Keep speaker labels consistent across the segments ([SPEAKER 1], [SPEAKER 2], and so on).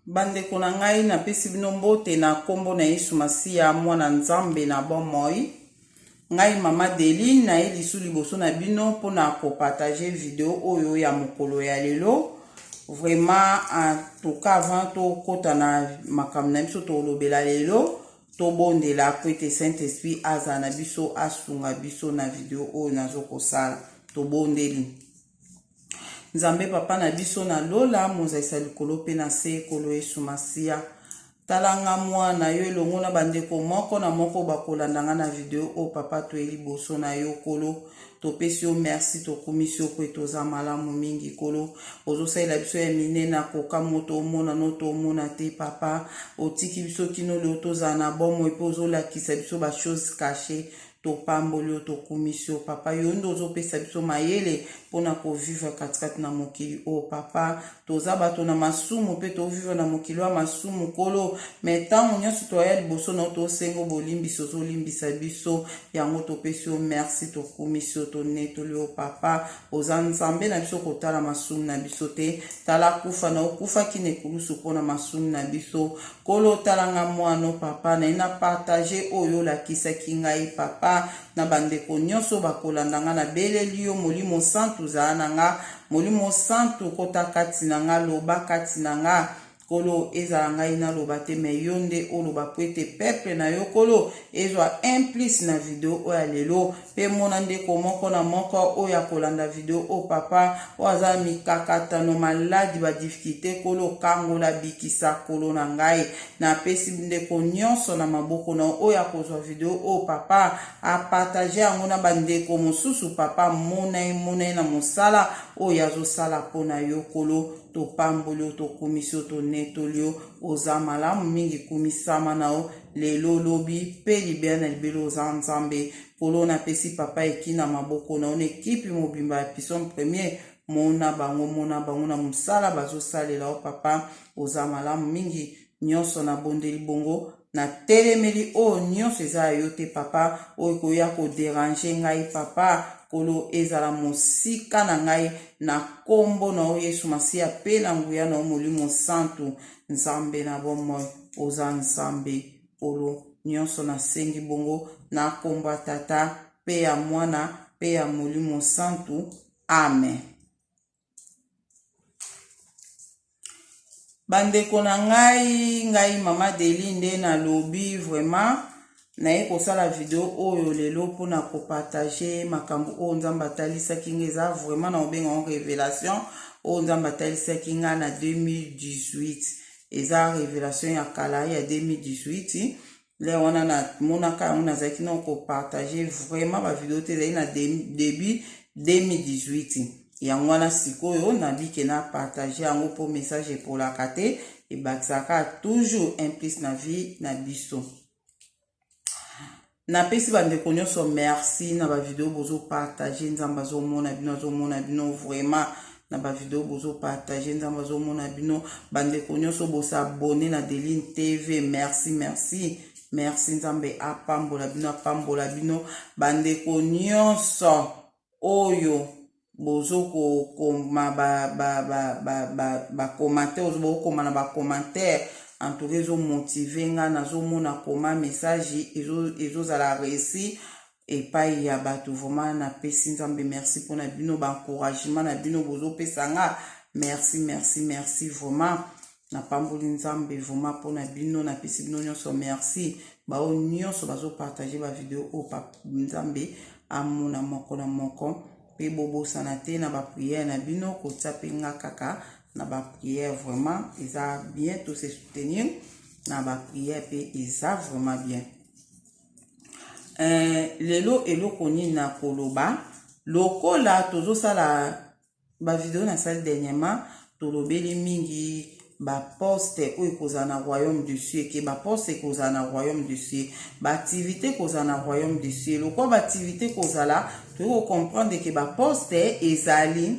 [SPEAKER 1] Bandeko na ngai, napesi bino mbote na nkombo na Yesu Masiya, Mwana Nzambe na bomoi. Ngai Mama Deline naye lisu liboso na bino mpo na kopartage video oyo ya mokolo ya lelo. Vraiment, en tout cas, avant tokota na makambo na biso tolobela lelo, tobondela mpo ete Saint-Esprit azala na biso, asunga biso na video oyo nazokosala. Tobondeli. Nzambe Papa na biso na lola, mozalisa likolo mpe na se, Nkolo Yesu Masiya, tala nga mwana yo elongo na bandeko moko na moko bakolanda nga na video oyo. Papa, toye liboso na yo Nkolo, topesi yo merci, tokumisi yo po ete oza malamu mingi. Nkolo, ozosalela biso ya minene akoka moto omona no toomona te. Papa, otiki biso kino lelo tozala na bomoi mpe ozolakisa biso bachose caché. Topamboli yo, tokumisi yo Papa. Yo nde ozopesa biso mayele mpona kovivre katikati na mokili oyo. Papa, toza bato na masumu mpe tovivre na mokili wa masumu, Nkolo, me ntango nyonso toya liboso na yo, tosengo bolimbisi, ozolimbisa biso. Yango topesi yo merci, tokumisi yo, tonetoli yo. Papa, oza Nzambe na biso, kotala masumu na biso te. Tala kufa na okufaki na ekulusu mpona masumu na biso. Nkolo, tala nga mwana, Papa, naye na partage oyo olakisaki ngai, Papa, na bandeko nyonso bakolanda nga. Nabeleli yo, Molimo Santu, zala na nga. Molimo Santu, kota kati na nga, loba kati na nga. Nkolo, ezala ngai naloba te, me yo nde oloba, po ete peuple na yo, Nkolo, ezwa un plus na video oyo ya lelo. Mpe mona ndeko moko na moko oyo akolanda video oyo, Papa, oyo aza na mikakatano, maladi, badifficulté, Nkolo, kangola, bikisa. Nkolo na ngai, napesi ndeko nyonso na maboko na oyo akozwa video oyo. Papa, apartage yango na bandeko mosusu. Papa, mona ye, mona ye na mosala oyo azosala mpo na yo. Nkolo, topamboli yo, tokumisi yo, tonetoli yo. Oza malamu mingi, kumisama na yo lelo, lobi mpe libela na libela. Oza Nzambe. Nkolo, napesi papa eki na maboko na yo na ekipe mobimba ya Psaume Premier. Mona bango, mona bango na mosala bazosalela yo. Papa, oza malamu mingi. Nyonso nabondeli bongo, natelemeli oyo nyonso eza ya yo te, Papa, oyo ekoya kodéranger ngai. Papa Nkolo, ezala mosika na ngai na nkombo na yo Yesu Masiya mpe na nguya na yo Molimo Santu. Nzambe na bomoi, oza Nzambe. Nkolo, nyonso nasengi bongo na nkombo ya Tata mpe ya Mwana mpe ya Molimo Santu, amen. Bandeko na ngai, ngai Mama Deli nde nalobi. Vraiment, naye kosala video oyo lelo mpona kopartage makambo oyo Nzambe atalisaki ngai. Eza vraiment na kobenga ngo révélation oyo Nzambe atalisaki ngai na 2018. Eza révélation ya kala ya 2018. Le wana namonaka yango, nazalaki na kopartage vraiment bavideo te. Ezali na début 2018. Yango wana sikoyo nabike na partage yango mpo message epolaka te, ebakisaka toujours un plus na vie na biso. Napesi bandeko nyonso merci na bavideo bozopartage. Nzambe azomona bino, azomona bino vraiment na bavideo bozopartage. Nzambe azomona bino. Bandeko nyonso bosabonner na Deline TV, merci, merci, merci. Nzambe apambola bino, apambola bino. Bandeko nyonso oyo bozokokoma bacommentaire, bokoma na bacommentaire, en tout cas ezomotiver nga. Nazomona koma message ezozala réussi epai ya bato. Vraiment, napesi Nzambe merci mpona bino, baencouragement na bino bozopesa nga. Merci, merci, merci. Vraiment, napamboli Nzambe vraiment mpona bino. Napesi bino nyonso merci, bao nyonso bazopartage bavideo oyo. Nzambe amona moko na moko. Mpe bobosana te na baprière na bino kotia mpe nga kaka na baprière. Vraiment, eza bien to se soutenir na baprière mpe eza vraiment bien. Lelo eloko nini na koloba? Lokola tozosala bavideo nasali dernièrement, tolobeli mingi baposte oyo ekozala na royaume de cieux, ke baposte ekozala na royaume de cieux, baactivité ekozala na royaume de cieux. Lokola baactivité ekozala, toyei kocomprendre ke baposte ezali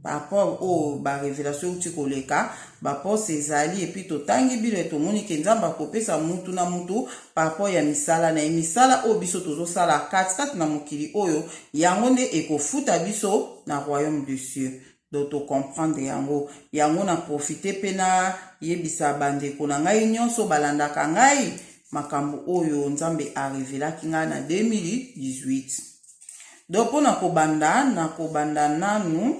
[SPEAKER 1] par rapport oyo barévélation euti koleka. Baposte ezali, et puis totangi bino, tomoni ke Nzambe akopesa mutu na mutu par rapport ya misala na ye. Misala oyo biso tozosala katikati na mokili oyo, yango nde ekofuta biso na royaume de cieux. Donc to comprendre yango. Yango na profite mpe nayebisa bandeko na ngai nyonso balandaka ngai makambo oyo Nzambe arevelaki ngai na 2018. Donc mpo na kobanda, nakobanda nanu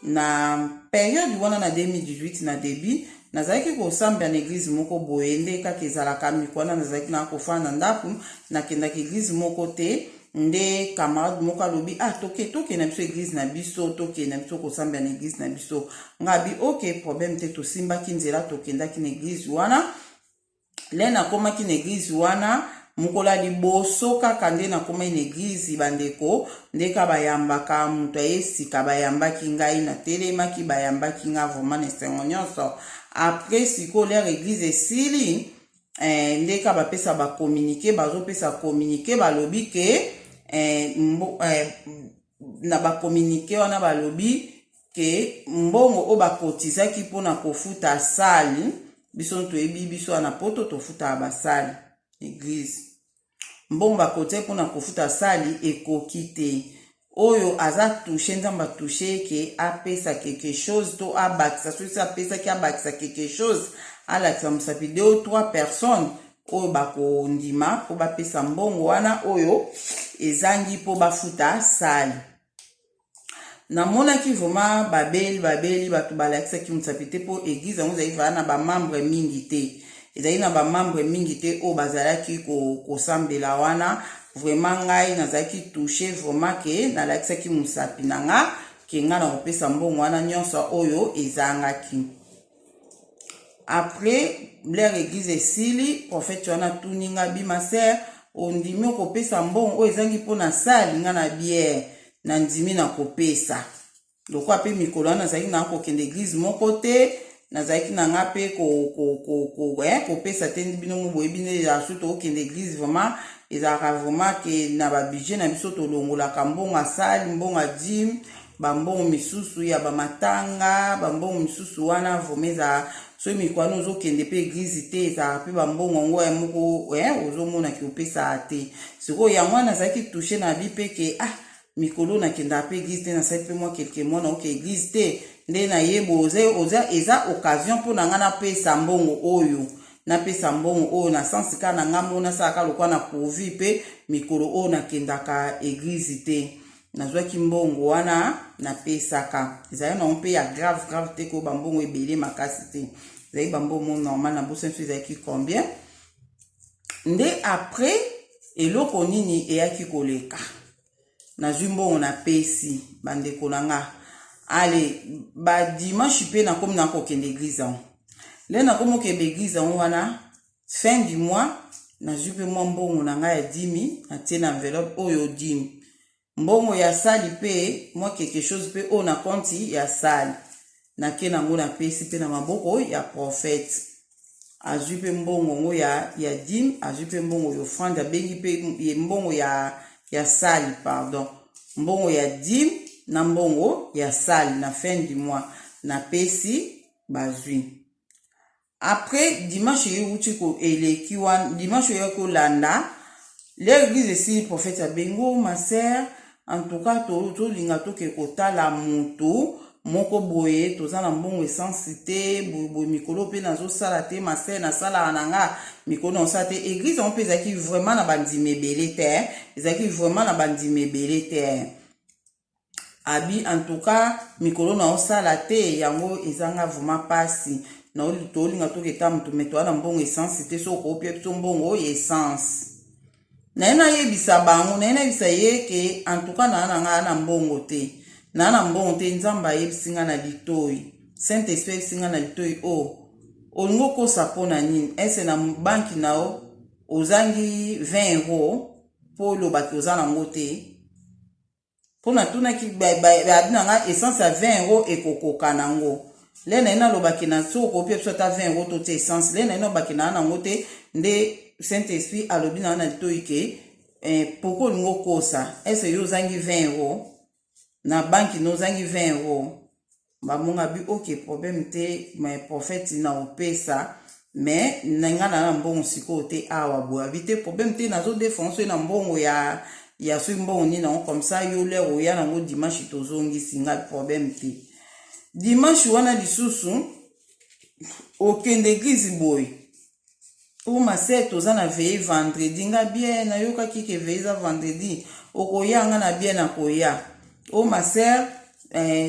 [SPEAKER 1] na periode wana na 2018. Na début nazalaki kosambela na église moko boye nde kaka ezalaka miko wana. Nazalaki na kofanda na ndako, nakendaki église moko te. Nde camarade moko alobi: "Ah, toke, tokende na biso église na biso, tokende na biso kosambela na église na biso." Ngabi: "Ok, problème te." Tosimbaki nzela, tokendaki na église wana. Le nakomaki na église wana, mokolo ya liboso kaka nde nakomaki na église, bandeko, nde ka bayambaka moto aye sika, bayambaki ngai, natelemaki, bayambaki nga vraiment na esengo nyonso. Après sikoyo, l'heure église esili, nde ka bapesa bacommuniqué, bazopesa communiqué, balobi ke na bacommuniqué wana balobi ke mbongo oyo bakotizaki mpona kofuta salle, biso toyebi, biso wana Poto tofutaka basalle église, mbongo bakotizaki mpona kofuta salle ekoki te. Oyo aza touché, Nzambe atouché ke apesa quelque chose to abakisa. Soki apesaki, abakisa quelque chose, alakisa mosapi deux ou trois personnes oyo bakondima mpo bapesa mbongo wana oyo ezangi mpo bafuta salle. Namonaki vraiment babeli babeli, bato balakisaki mosapi te, mpo église yango ezali vala na bamembre mingi te, ezali na bamembre mingi te oyo bazalaki kosambela wana. Vraiment ngai nazalaki touché vraiment ke nalakisaki mosapi na nga ke ngai na kopesa mbongo wana nyonso oyo ezangaki. Après, l'heure église esili, prophète wana atuni nga bi: "Ma sœur, ondimi okopesa mbongo oyo ezangi mpona salle?" Nga na biere nandimi na kopesa. Lokola mpe mikolo wana nazalaki na kokende église moko te, nazalaki na nga mpe kopesa te. Bino mo boyebi nde ezala, so tokokende église, vraiment ezalaka vraiment ke na babudget na biso tolongolaka mbongo asali, mbongo ya dîme, bambongo misusu ya bamatanga, bambongo misusu wana. Vraiment ezala soki mikolo wana ozokende mpe église te, ezalaka mpe bambongo yango ya moko ozomonaki opesaka te. Sikoyo yango wana nazalaki touché na bi mpe ke ah, mikolo nakendaka mpe église te, nasali mpe mwa quelque mois naoke église te, nde nayeba oza eza occasion mpo na ngai napesa mbongo oyo, napesa mbongo oyo na sens kaka na ngai mo nasalaka lokwa na pourvu mpe mikolo oyo nakendaka église te. Nazwaki mbongo wana, napesaka. Ezali nango mpe ya grave grave te, koyo bambongo ebele makasi te, ezalaki bambongo mo normal. Na boso nyonso ezalaki combien. Nde après, eloko nini eyaki koleka? Nazwi mbongo, napesi bandeko na nga. Ale badimanche mpe nakomi nakokende église yango. Nde nakomi okende église yango wana, fin du mois nazwi mpe mwa mbongo na ngai ya dîme, natie na enveloppe oyo dîme, mbongo ya salle mpe mwa quelque chose mpe oyo na compte ya salle, nake nango, napesi mpe na maboko ya prophète. Azwi mpe mbongo yango ya dîme, azwi mpe mbongo ya offrande, abengi mpe mbongo ya salle, pardon, mbongo ya dîme na mbongo ya salle. Na fin du mois napesi, bazwi. Après dimanche euti eleki wana, dimanche oyo kolanda, l'église esili, prophète abengi: "Ma sœur, en tout cas tolinga toke kotala motu moko boye, toza na mbongo essence te, boyeboye, mikolo mpe nazosala te, ma sœur, nasalaka na nga, mikolo nazosala te." Église yango mpe ezalaki vraiment na bandimi ebele te, ezalaki vraiment na bandimi ebele te. Abi: "En tout cas mikolo naosala te, yango ezanga vraiment mpasi, tolinga toketa motu, me toza na mbongo essence te, soki okopia biso mbongo ya essence." Naye nayebisa bango, naye nayebisa ye ke en tout cas naa na ngai na mbongo te, naa na mbongo te. Nzambe ayebisi nga na litoi, Saint Esprit ayebisi nga na litoi: "O oh, olingi okosa mpo na nini? Ese na banki na yo ozangi 20 euro mpo olobaki oza nango te?" Mpo natunaki, babi na nga essence ya 20 euro ekokoka nango. Le na ye nalobaki na soki okopia biso ata 20 euro to te essence. Le na ye nalobaki na nango te. Nde Saint Esprit alobi na nga na litoi ke pourquoi olingi okosa? Ese yo ozangi 20 euro na banki na ozangi 20 euro?" Bamonga bi: "Ok, problème te, mais prophète na opesa, mais na nga na mbongo sikoyo te awa boye." Abi: "Te, problème te, nazodefense oyo na mbongo ya soki mbongo nini nango, comme ça yo l'heure oya nango dimanche tozongisi. Nga problème te." Dimanche wana lisusu okende eglise boye o ma sœur, toza na veille vendredi. Nga bien nayokaki ke veille eza vendredi, okoya? Nga na bien nakoya. O ma sœur,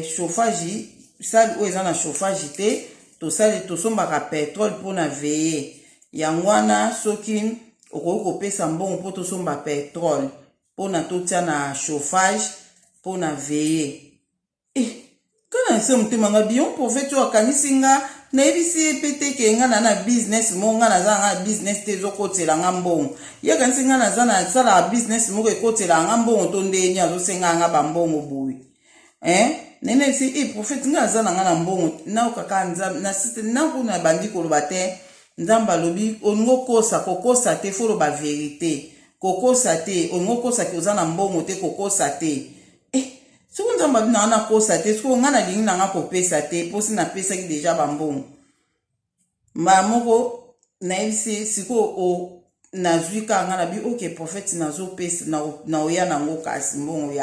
[SPEAKER 1] chauffage, salle oyo eza na chauffage te, tosali tosombaka pétrole mpona veille yango wana. Soki okoki kopesa mbongo mpo tosomba pétrole mpona totia na chauffage mpona veille. Kana se motema nga bion, prophète oyo akanisi nga nayebisi ye mpe te ke nga na business moko, nga naza nga na business te ezokotela nga mbongo. Ye akanisi nga naza nasalaka business moko ekotelaka nga mbongo to ndeni azosenga nga bambongo boye, eh? Nene yebisi e prophète, nga aza na nga na mbongo. Naokaka Nzambe nakuna bandi koloba te. Nzambe alobi olingi okosa, kokosa te, faut loba vérité, kokosa te. Olingi okosaki oza na mbongo te, kokosa te. Soki Nzambe abi nanga nakosa te, soki nga nalingi nanga kopesa te, mposi napesaki déjà bambongo mbala moko. Nayebisi sikoyo nazwi kaka nga na bi ok prophète, nazopesa naoya nango, kasi mbongo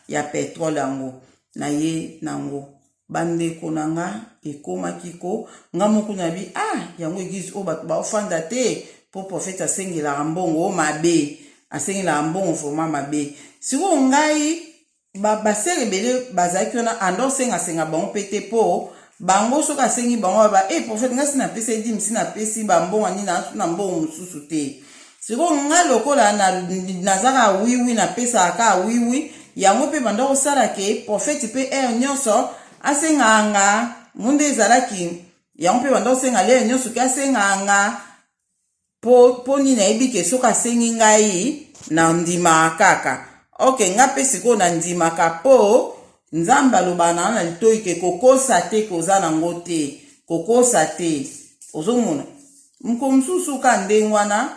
[SPEAKER 1] ya pétrole yango naye nango. Bandeko na nga, ekomaki ko nga moko na bi ah, yango église oyo bato baofanda te mpo prophète asengelaka mbongo mabe, asengelaka mbongo vraiment mabe. Sikoyo ngai basere ebele bazalaki wana, ando osengasenga bango mpe te, mpo bango soki asengi bango ba e prophète, ngai si napesi edimi, si napesi bambongo nini na mbongo mosusu te. Sikoyo ngai lokola naza kaka oui oui, napesaka kaka oui oui, yango mpe banda kosala ke prophète mpe heure nyonso asengaka nga munde ezalaki yango mpe banda kosenga lere nyonso ke asengaka nga mpo nini. Nayebi ke soki asengi ngai nandimaka kaka. Ok, nga mpe sikoyo nandimaka mpo Nzambe alobaka na nga na litoi ke kokosa te, koza nango te, kokosa te. Ozomona moko mosusu ka ndenge wana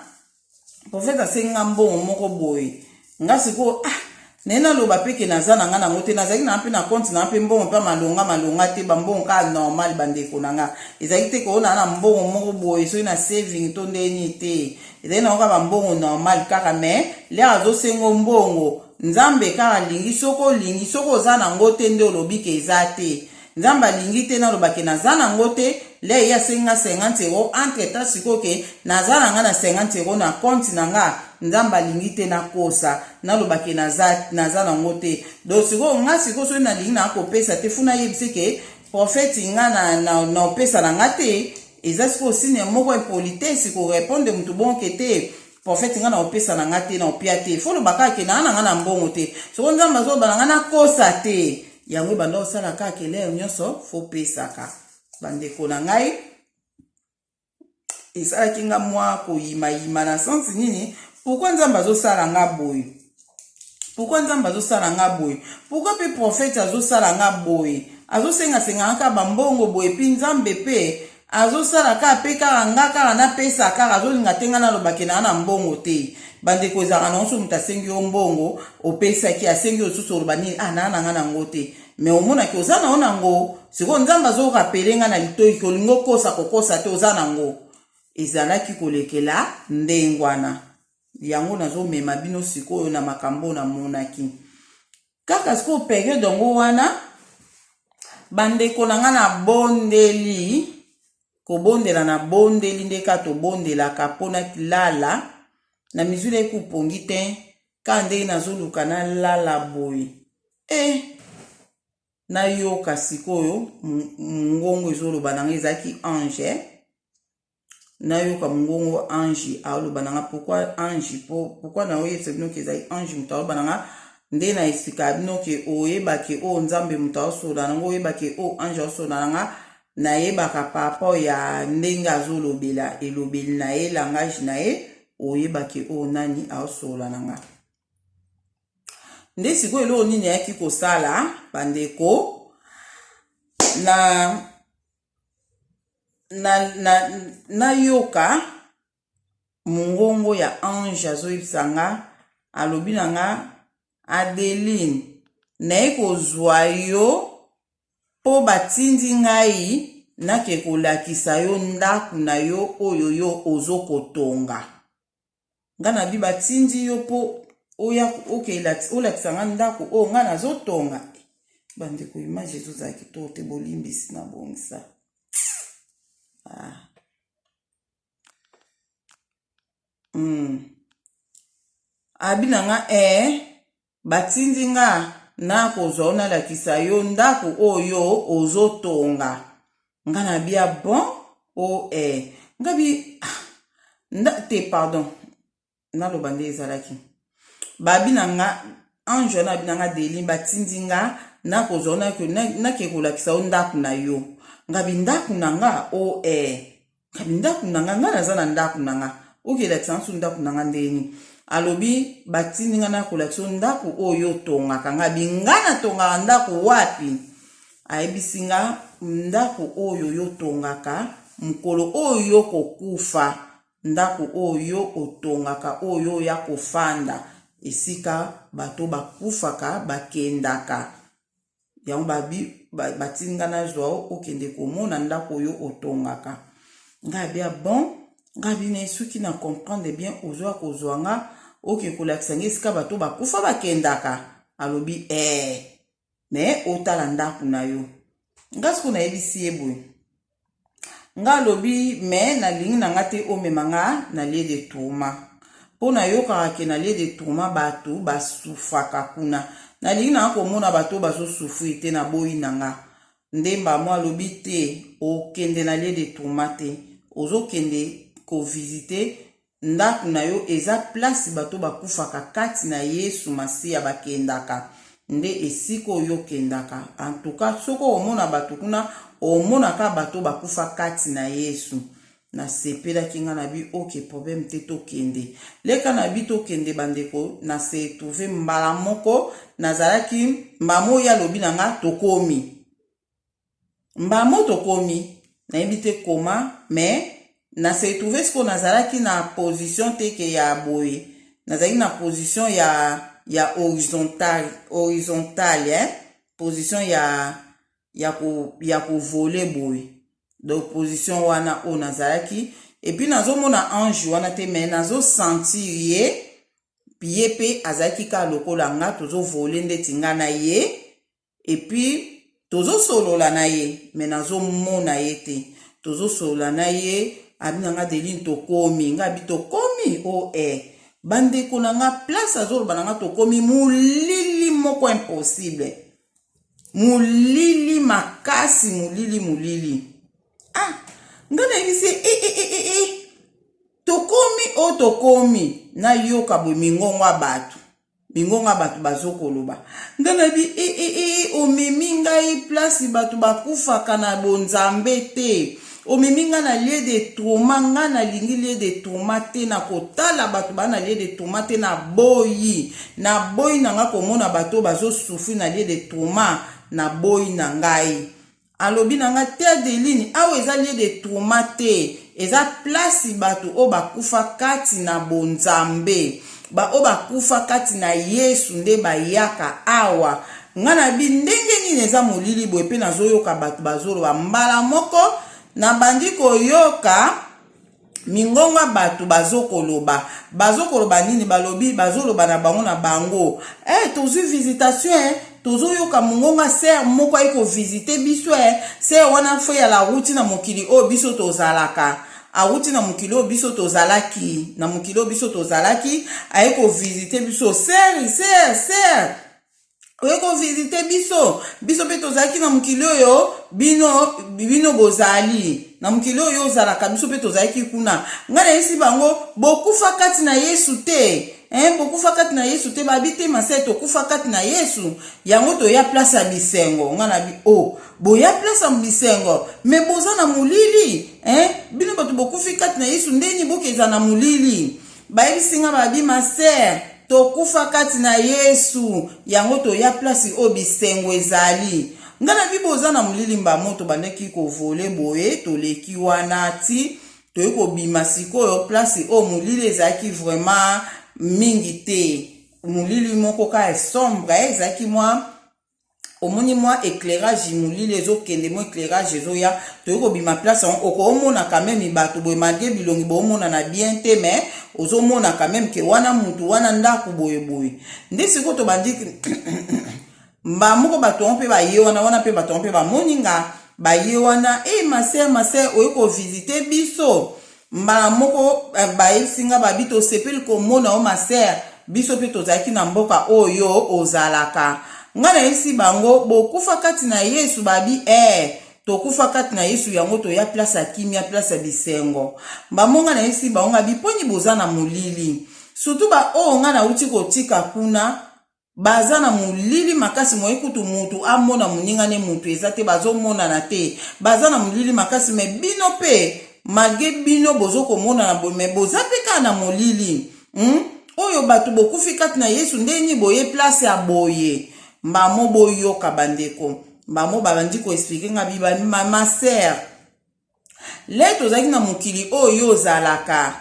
[SPEAKER 1] prophète asengi nga mbongo moko boye. Nga sikoyo, ah, naye naloba mpe ke naza na nga nango te. Nazalaki na mpe na compte na mpe mbongo mpe malonga malonga te, bambongo kaka normal. Bandeko na nga, ezalaki te koona na mbongo moko boye soki na saving to ndeni te, ezalaki nango kaka bambongo normal kaka. Mais lere azosenga mbongo, Nzambe kaka alingi soki olingi, soki oza nango te nde olobi ke eza te. Nzambe alingi te nalobake naza nango te. Le ye asengi nga 50 €, entre temps sikoyo ke naza na nga na 50 € na compte na nga. Nzambe alingi te nakosa, nalobake naza nango te. Donc sikoyo nga sikoyo soki nalingi na kopesa te, faut nayebise ke prophète, nga na opesa na nga te. Eza sikoyo signe moko impolitesse korépondre motu bonke te. Prophète, nga na opesa na nga te, na opia te. Faut loba kaka ke naa na nga na mbongo te. Soko Nzambe azoloba na nga nakosa te, yango ebanda kosala kaka ke lere nyonso faut pesaka. Bandeko na ngai, esalaki nga mwa koyimayima na sens nini? Pourquoi Nzambe azosala nga boye? Pourquoi Nzambe azosala nga boye? Pourquoi mpe prophète azosala nga boye, azosengasenga kaka bambongo boye? Mpi Nzambe mpe azosala kaka mpe kaka nga kaka napesa kaka, azolinga te nga nalobake naa na mbongo te. Bandeko, ezalaka nango so moto asengi yo mbongo, opesaki, asengi yo lisusu, oloba nini? Ah, naa na nga nango te, mais omonaki oza na yo nango. Sikoyo Nzambe azorappeler nga na litoi ke olingi okosa, kokosa te, oza nango. Ezalaki kolekela ndenge wana. Yango nazomema bino sikoyo na makambo namonaki kaka sikoyo période yango wana. Bandeko na nga, nabondeli kobondela, nabondeli nde kaka tobondelaka mpona lala na mizula ekupongi te, kaka ndenge nazoluka nalala boye e nayoka sikoyo mongongo ezoloba na nga. Ezalaki ange. Nayoka mongongo ange aoloba na nga. Pourquoi ange? Pourquoi naoyebisa bino ke ezali ange moto aoloba na nga? Nde na esika bino ke oyebake oyo Nzambe moto aosolola nango, oyebake oyo ange aosolola na nga. Nayebaka par rapport ya ndenge azolobela, elobeli na ye, langage na ye, oyebake oyo nani aosolola na nga. Nde sikoyo eloko nini ayaki kosala, bandeko na nayoka mongongo ya ange azoyebisa nga, alobi na nga: "Adeline, naye kozwa yo mpo batindi ngai nake kolakisa yo ndako na yo oyo yo ozokotonga." Nga na bi batindi yo mpo oya olakisa nga ndako oyo nga nazotonga. Bandeko, image ezozala kitoko te, bolimbisi na bongisa. Ah. Abi na nga eh, batindi nga nakozwa yo nalakisa yo ndako oyo ozotonga. Nga na bia bon o oh, eh. Nga bi ah, nda, te pardon naloba nde ezalaki babi na nga ange wana abi na nga deli batindi nga nakozwa nake kolakisa yo ndako na yo. Nga bi ndako na nga o oh, eh. Ngabi ndako na nga, nga naza na ndako na nga, okelakisa nso ndako na nga ndeni? Alobi batindi nga nakolakisa yo ndako oyo otongaka. Nga bi nga natongaka ndako wapi? Ayebisi nga ndako oyo yo otongaka, mokolo oyo yo kokufa, ndako oyo otongaka oyo ya kofanda esika bato bakufaka bakendaka. Yango babi batindi nga nazwa yo okende komona ndako oyo otongaka. Nga abi ah bon, nga abi na soki na comprendre bien ozwa kozwa nga oke kolakisa nga esika bato bakufa bakendaka. Alobi eh, mais otala ndako na yo. Nga sikoyo nayebisi ye boye, nga alobi mais nalingi na nga te omema nga na lieu de tourment, mpo nayokaka ke na lieu de tourment bato basufaka kuna. Nalingi na nga komona bato bazosufrir te, naboyi na nga. Nde mbamo alobi te, okende na lieu de tourment te, ozokende kovisite ndako na yo, eza place bato bakufaka kati na Yesu Masiya bakendaka, nde esika oyo okendaka. En tout cas soki omona bato kuna, omonaka bato bakufa kati na Yesu. Nasepelaki, nga na bi ok, problème te, tokende. Leka na bi tokende bandeko, na se retrouve mbala moko nazalaki mbamo oyo alobi na nga tokomi. Mbamo tokomi, nayebi te koma, mais na se retrouve sikoyo nazalaki na position te ke ya boye, nazalaki na position ya horizontal, horizontal eh? Position ya kovole boye. Donc position wana oyo nazalaki, et puis nazomona ange wana te, mais nazosentir ye. Ye mpe azalaki kaka lokola nga, tozovole ndeti nga na ye, et puis tozosolola na ye, mais nazomona ye te. Tozosolola na ye, abi na nga Deline tokomi. Nga abi tokomi o eh. Bandeko na nga, place azoloba na nga tokomi, molili moko impossible, molili makasi, molili molili. Ah, nga nayebisi e e e e e tokomi o tokomi. Nayoka boye mingongo ya bato, mingongo ya bato bazokoloba. Nga nayebi e e e, omemi ngai place bato bakufaka na bonzambe te, omemi ngai na lieu de trauma. Ngai nalingi lieu de trauma te, na kotala bato baa na lieu de trauma te. Naboyi, naboyi na ngai komona bato bazosouffrir na lieu de trauma, naboyi na ngai. Alobi na nga te Adeline, awa eza lieu de trauma te, eza place bato oyo bakufa kati na bonzambe, baoyo bakufa kati na Yesu nde bayaka awa. Nga na bi ndenge nini eza molili boye mpe nazoyoka bato bazoloba? Mbala moko nabandi koyoka mingongo ya bato bazokoloba. Bazokoloba nini? Balobi, bazoloba na bango na bango eh, tozwi visitation eh, tozoyoka mongongo ya sœur moko ayi kovisite biso eh. Sœur wana fo ya awuti na mokili oyo biso tozalaka, awuti na mokili oyo biso tozalaki, na mokili oyo biso tozalaki, aye kovisite biso. Sœur, sœur, sœur, oye kovisite biso, biso mpe tozalaki na mokili oyo bino bozali, na mokili oyo ozalaka, biso mpe tozalaki kuna. Ngai nayebisi bango bokufa kati na Yesu te eh, bokufa kati na Yesu te? Babi te masai, tokufa kati na Yesu, yango toya place ya bisengo. Ngai nabi o oh, boya place ya bisengo mais boza na molili eh? Bino bato bokufi kati na Yesu, ndeni bokeza na molili? Bayebisi nga, babi ma sœur, tokufa kati na Yesu, yango toya place oyo bisengo ezali. Nga na bi boza na molili. Mbamo tobandaki kovole boye, toleki wana ti toyei kobima sikoyo place oyo molili ezalaki vraiment mingi te, molili moko kaka sombre ezalaki, mwa omoni mwa éclairage, molili ezokende, mwa éclairage ezoya. Toyei kobima place yango, okomona quand même bato boye, malgré bilongi boomona bien te, mais ozomona quand même ke wana mutu, wana ndako boye boye. Nde sikoyo tobandi. Mba moko bato yango mpe baye wana wana mpe bato yango mpe bamoni nga baye wana e ma sœur, ma sœur, oye kovisite biso. Mbala moko eh, bayebisi nga babi tosepeli komona yo ma sœur, biso mpe tozalaki na mboka oyo ozalaka. Nga nayebisi bango bokufa kati na Yesu? Babi eh, tokufa kati na Yesu, yango toya place ya kimia, place ya bisengo. Mbamo nga nayebisi bango nga biponi boza na molili, surtout baoyo nga nauti kotika kuna baza na molili makasi, moye kutu mutu amona moninga ne mutu eza te, bazomonana te, baza na molili makasi. Me bino mpe malgré bino bozokomonana boye, me boza mpe kaka na molili, Oyo bato bokufi kati na Yesu, ndeni boye place ya boye? Mbamo boyoka bandeko, mbamo babandi koexpliquer nga bi ma sœur, le tozalaki na mokili oyo ozalaka,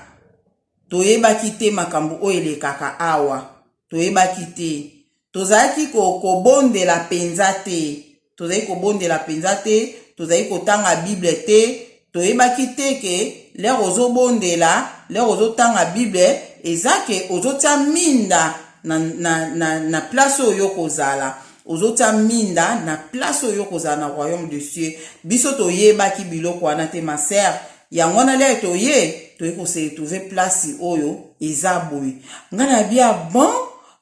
[SPEAKER 1] toyebaki te makambo oyo elekaka awa, toyebaki te, tozalaki kobondela mpenza te, tozalaki kobondela mpenza te, tozalaki kotanga Bible te, toyebaki te ke l'heure ozobondela, l'heure ozotanga Bible, eza ke ozotia minda na place oyo kozala, ozotia minda na place oyo kozala na royaume de cieux. Biso toyebaki biloko wana te, ma sœur, yango wana l'heure toye kose retrouver place oyo eza boye. Ngai na bia bon,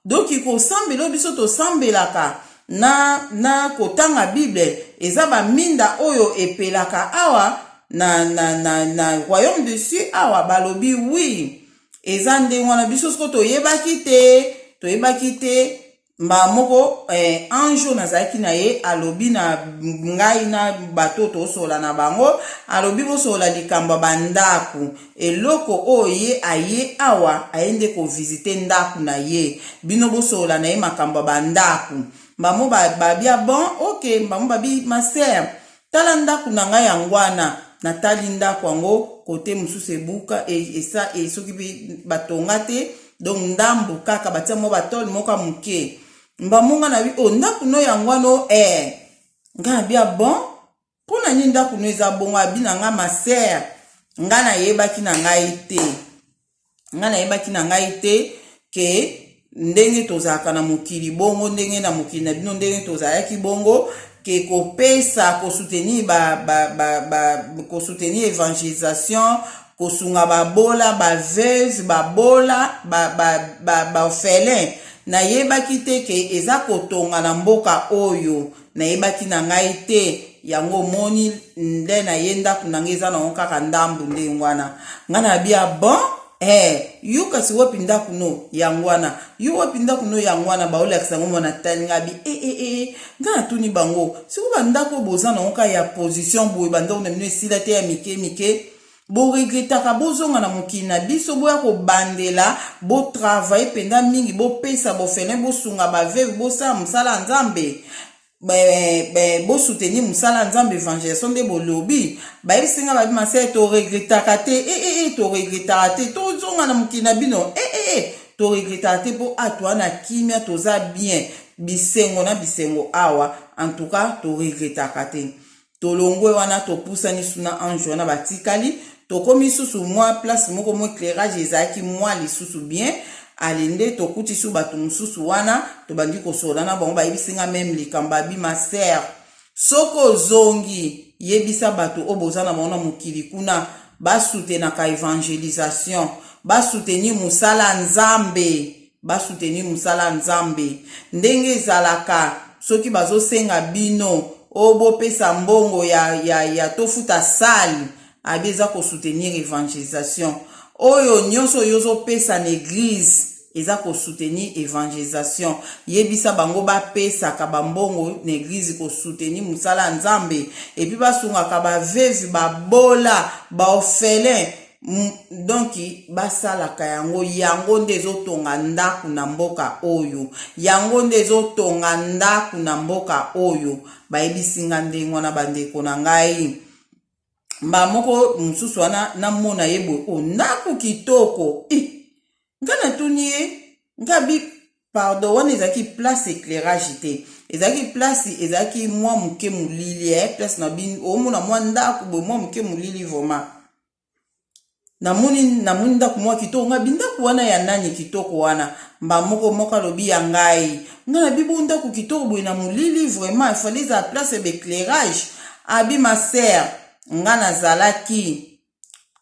[SPEAKER 1] donc kosambela oyo biso tosambelaka na kotanga Bible eza baminda oyo epelaka awa na royaume de cieux awa. Balobi oui, eza ndenge wana. Biso siko toyebaki te, toyebaki te. Mbala moko ange oyo nazalaki na ye alobi na ngai na bato tosola na bango, alobi bosola likambo ya bandako. Eloko oyo ye aye awa, aye nde kovisite ndako na ye, bino bosola na ye makambo ya bandako. Mbamo babia bon, ok. Mbamo babi ma sœur, tala ndako na ngai yango wana. Natali ndako yango, kote mosusu ebuka esa e, soki mpe batonga te, donc ndambu kaka batia mwa batole moko ya moke. Mbamonga na bi o ndako no yango wana e ngai na bia bon, mpo na nini ndako no eza bongo? Abi na ngai ma sœur, ngai nayebaki na ngai te, ngai nayebaki na ngai te ke ndenge tozalaka na mokili bongo, ndenge na mokili na bino, ndenge tozalaki bongo, ke kopesa, kosoutenir ba, ba, ba, ba, kosoutenir évangélisation, kosunga babola, baveuve, babola, baorphelin, ba, ba nayebaki te ke eza kotonga na mboka oyo, nayebaki na ngai te. Yango omoni nde na ye ndako na ngai eza nango kaka ndambu ndenge wana. Ngai na bia bon, yo kasi wapi ndako no yango wana? Yo wapi ndako no yango wana? Baolakisa yango mwana tali ngai bi e e e ngai natuni bango siko bandako boza nango kaka ya position boye, bandako na bino esila te ya mike mike, boregretaka bozonga na mokili na biso, boya kobandela, botravaille mpenza mingi, bopesa baorphelin, bosunga baveuve, bosala mosala ya Nzambe, bosoutenir mosala ya Nzambe, évangélisation nde bolobi. Bayebisi nga babi ma sœur, toregretaka te, e e e toregretaka te, tozonga na mokili na bino, e e e toregretaka te, mpo a toa na kimia, toza bien, bisengo na bisengo awa, en tout cas toregretaka te. Tolongwe wana, topusani suna ange wana batikali, tokomi susu mwa place moko mwa éclairage ezalaki mwa lisusu bien. Ale nde tokuti su bato mosusu wana, tobandi kosola na bango, bayebisi nga même likambo, abi ma sœur, soki ozongi, yebisa bato oyo boza na bango na mokili kuna basoutenaka évangélisation, basoutenir mosala Nzambe, basoutenir mosala Nzambe. Ndenge ezalaka, soki bazosenga bino oyo bopesa mbongo ya tofuta salle, abi eza kosoutenir évangélisation. Oyo nyonso oyo ozopesa na église eza kosoutenir évangélisation. Yebisa bango bapesaka bambongo na église kosoutenir mosala ya Nzambe, et puis basungaka baveuve, babola, baorphelin. Donc basalaka yango, yango nde ezotonga ndako na mboka oyo, yango nde ezotonga ndako na mboka oyo. Bayebisi nga ndenge wana. Bandeko na ngai, mbala moko mosusu wana namona ye boye o ndako kitoko e nga natuni ye, nga bi pardon, wana ezalaki place éclairage te, ezalaki place ezalaki mwa moke molili, place na bino omona mwa ndako boye mwa moke molili vraiment. Namoni namoni ndako moko kitoko, ngai bindako wana ya nani kitoko wana? Mba moko moko alobi ya ngai. Ngai nabi bo ndako kitoko boye na molili, vraiment il fallait ezala place ya baeclairage. Abi ma sœur, ngai nazalaki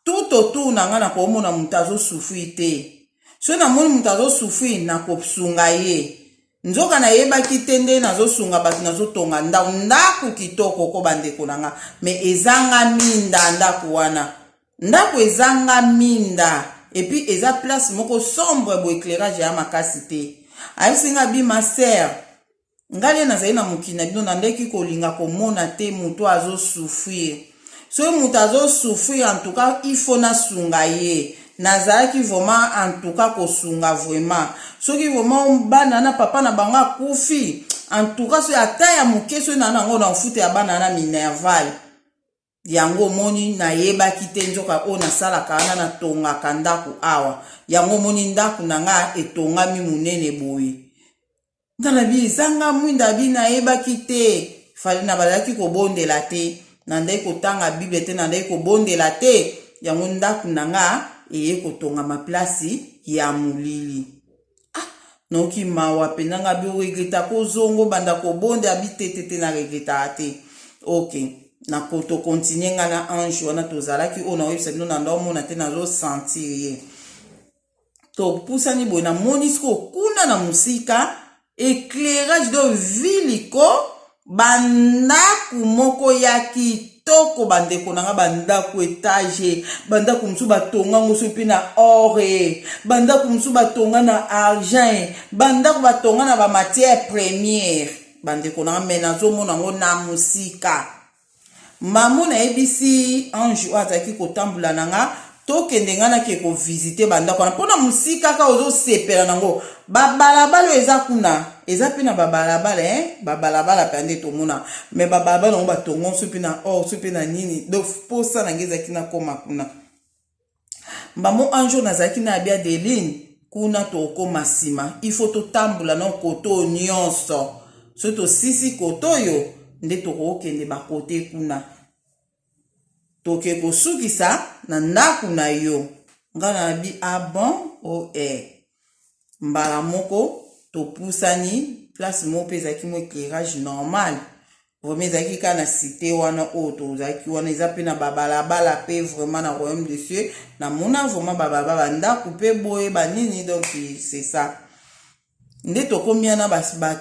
[SPEAKER 1] tout autour na ngai, nakomona moto azosouffrir te. Soki namoni moto azosouffrir, nakosunga ye. Nzoka nayebaki te nde nazosunga bato, nazotonga ndako, ndako kitoko ko bandeko na nga, mais ezanga minda. Ndako wana, ndako ezanga minda, et puis eza place moko sombre bo, éclairage ya makasi te. Ayebisi nga bi: "Ma sœur, ngai nde nazali na mokili na bino, nandeki kolinga komona te moto azosouffrir. Soki moto azosouffrir, en tout cas il faut nasunga ye. Nazalaki vraiment, en tout cas, kosunga vraiment. Soki vraiment bana na papa na bango akufi, en tout cas soki ata ya moke, soki na nango na ofuta ya bana na minerval yango. Omoni, nayebaki te nzoka oyo nasalaka wana, natongaka ndako awa. Yango omoni ndako na nga etongami monene boye." Nga na bi ezanga mwinda. Bi nayebaki te, fali na bazalaki kobondela te, nandaki kotanga Bible te, nandaki kobondela te. Yango ndako na nga eye kotongama place ya molili. Ah, noki mawa mpenza. Nga bi oregretter kozonga obanda kobondela? Bi te, te, te, na regrettaka te. Ok, na tocontinuer. Nga na ange wana tozalaki oyo naoyebisa bino, na ndaomona te, nazosentir ye. Topusani boye, namoni sikoyo kuna na mosika éclairage de ville ko, bandako moko ya kitoko, bandeko na nga, bandako étage, bandako mosusu batonga ngo soki mpe na or, bandako mosusu batonga na argent, bandako batonga na bamatière première, bandeko na nga. Mais nazomona yango na mosika. Mamo nayebisi ange oyo azalaki kotambola na nga: "Tokende, nga nake kovisiter bandako wana." Mpona mosika kaka ozosepela nango, babalabala oyo eza kuna, eza mpe na babalabala, eh? Babalabala mpe nde tomona, mais babalabala yango batongo so mpe na or, so mpe na nini. Donc posa na ngai ezalaki nakóma kuna. Mbamo ange oyo nazalaki na abi: "Adeline, kuna tokóma nsima, il faut totambola na kote oyo nyonso. Soki tosisi kote oyo, nde tokokende bakote kuna, toke kosukisa na ndako na yo." Ngai na bi: "Ah bon?" O e mbala moko topusani place moko mpe ezalaki mo éclairage normal vraiment. Ezalaki kaka na cité wana oyo tozalaki wana, eza mpe na babalabala mpe vraiment na royaume de cieux namona vraiment babalabala, bandako mpe boye banini. Donc c'est ça nde tokomi wana.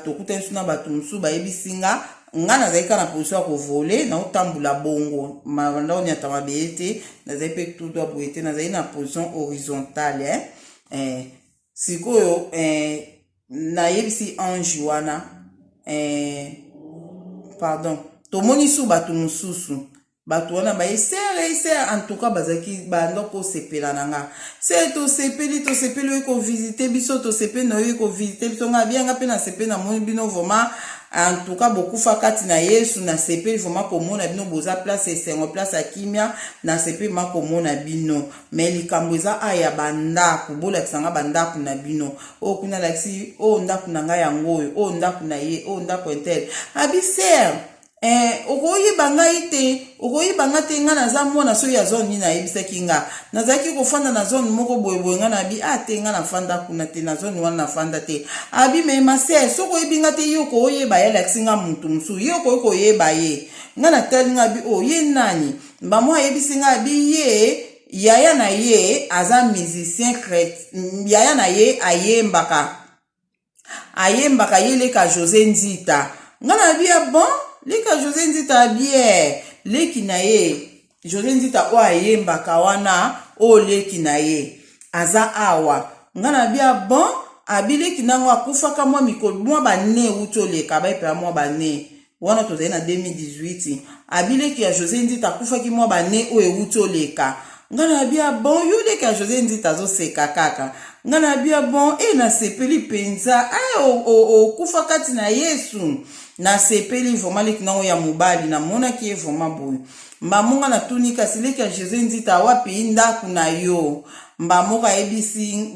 [SPEAKER 1] Tokutani biso na bato mosusu, bayebisi nga. Nga nazali kaka na position ya kovoler, naotambola bongo, banda oniata mabele te, nazali mpe tout droit boye te, nazali na position horizontale, eh? Eh, sikoyo eh, nayebisi ange wana eh, pardon, tomoni su bato mosusu. Bato wana baye: "Sœur, sœur." En tout cas bazalaki banda kosepela na nga: "Sœur, tosepeli, tosepeli oyo kovisiter biso, tosepeli na oyo kovisiter biso." Nga bianga mpe nasepeli, namoni bino vraiment, en tout cas bokufa kati na Yesu. Nasepeli vraiment komona bino, boza place esengo, place ya kimia. Nasepeli ma komona bino, mais likambo eza aya bandako, bolakisa nga bandako na bino oyo kuna. Alakisi: "Oyo ndako na ngai yango oyo, oyo ndako na ye, oyo ndako un tel." Abi: "Sœur, eh, okoyeba ngai te, okoyeba nga te. Ngai naza mwana soki ya zone nini." Ayebisaki nga: "Nazalaki kofanda na zone moko boyeboye." Ngai nabi: "A te, ngai nafanda kuna te, na zone wana nafanda te." Abi: "Mais ma sœur, soki oyebi nga te, ye okoyeba ye." Alakisi nga mutu mosusu: "Ye okoki koyeba ye." Ngai natali, nga abi: "O ye nani?" Mbamo ayebisi ngai, abi ye yaya na ye aza musicien, yaya na ye ayembaka, ayembaka, ye leka José Nzita. Ngai nabi: "Ya bon, leka José Nzita?" Abie leki na ye José Nzita oyo ayembaka wana, oyo leki na ye aza awa. Ngai nabi: "Ya bon?" Abi leki nango akufaka mwa mikolo, mwa bane euti oleka, bayepela mwa bane wana, tozali na 2018. Abi leki ya José Nzita akufaki mwa bane oyo euti oleka. Ngai nabi: "Ya bon, yo leki ya José Nzita?" Azoseka kaka. Ngai nabi: "Ya bon?" E nasepeli mpenza. Okufa kati na Yesu. Nasepeli vraiment leki nango ya mobali namonaki ye vraiment boye. Mbamo nga natuni kasi leki ya Jose Nzita wapi ndaku na yo? Mbamo ayebisi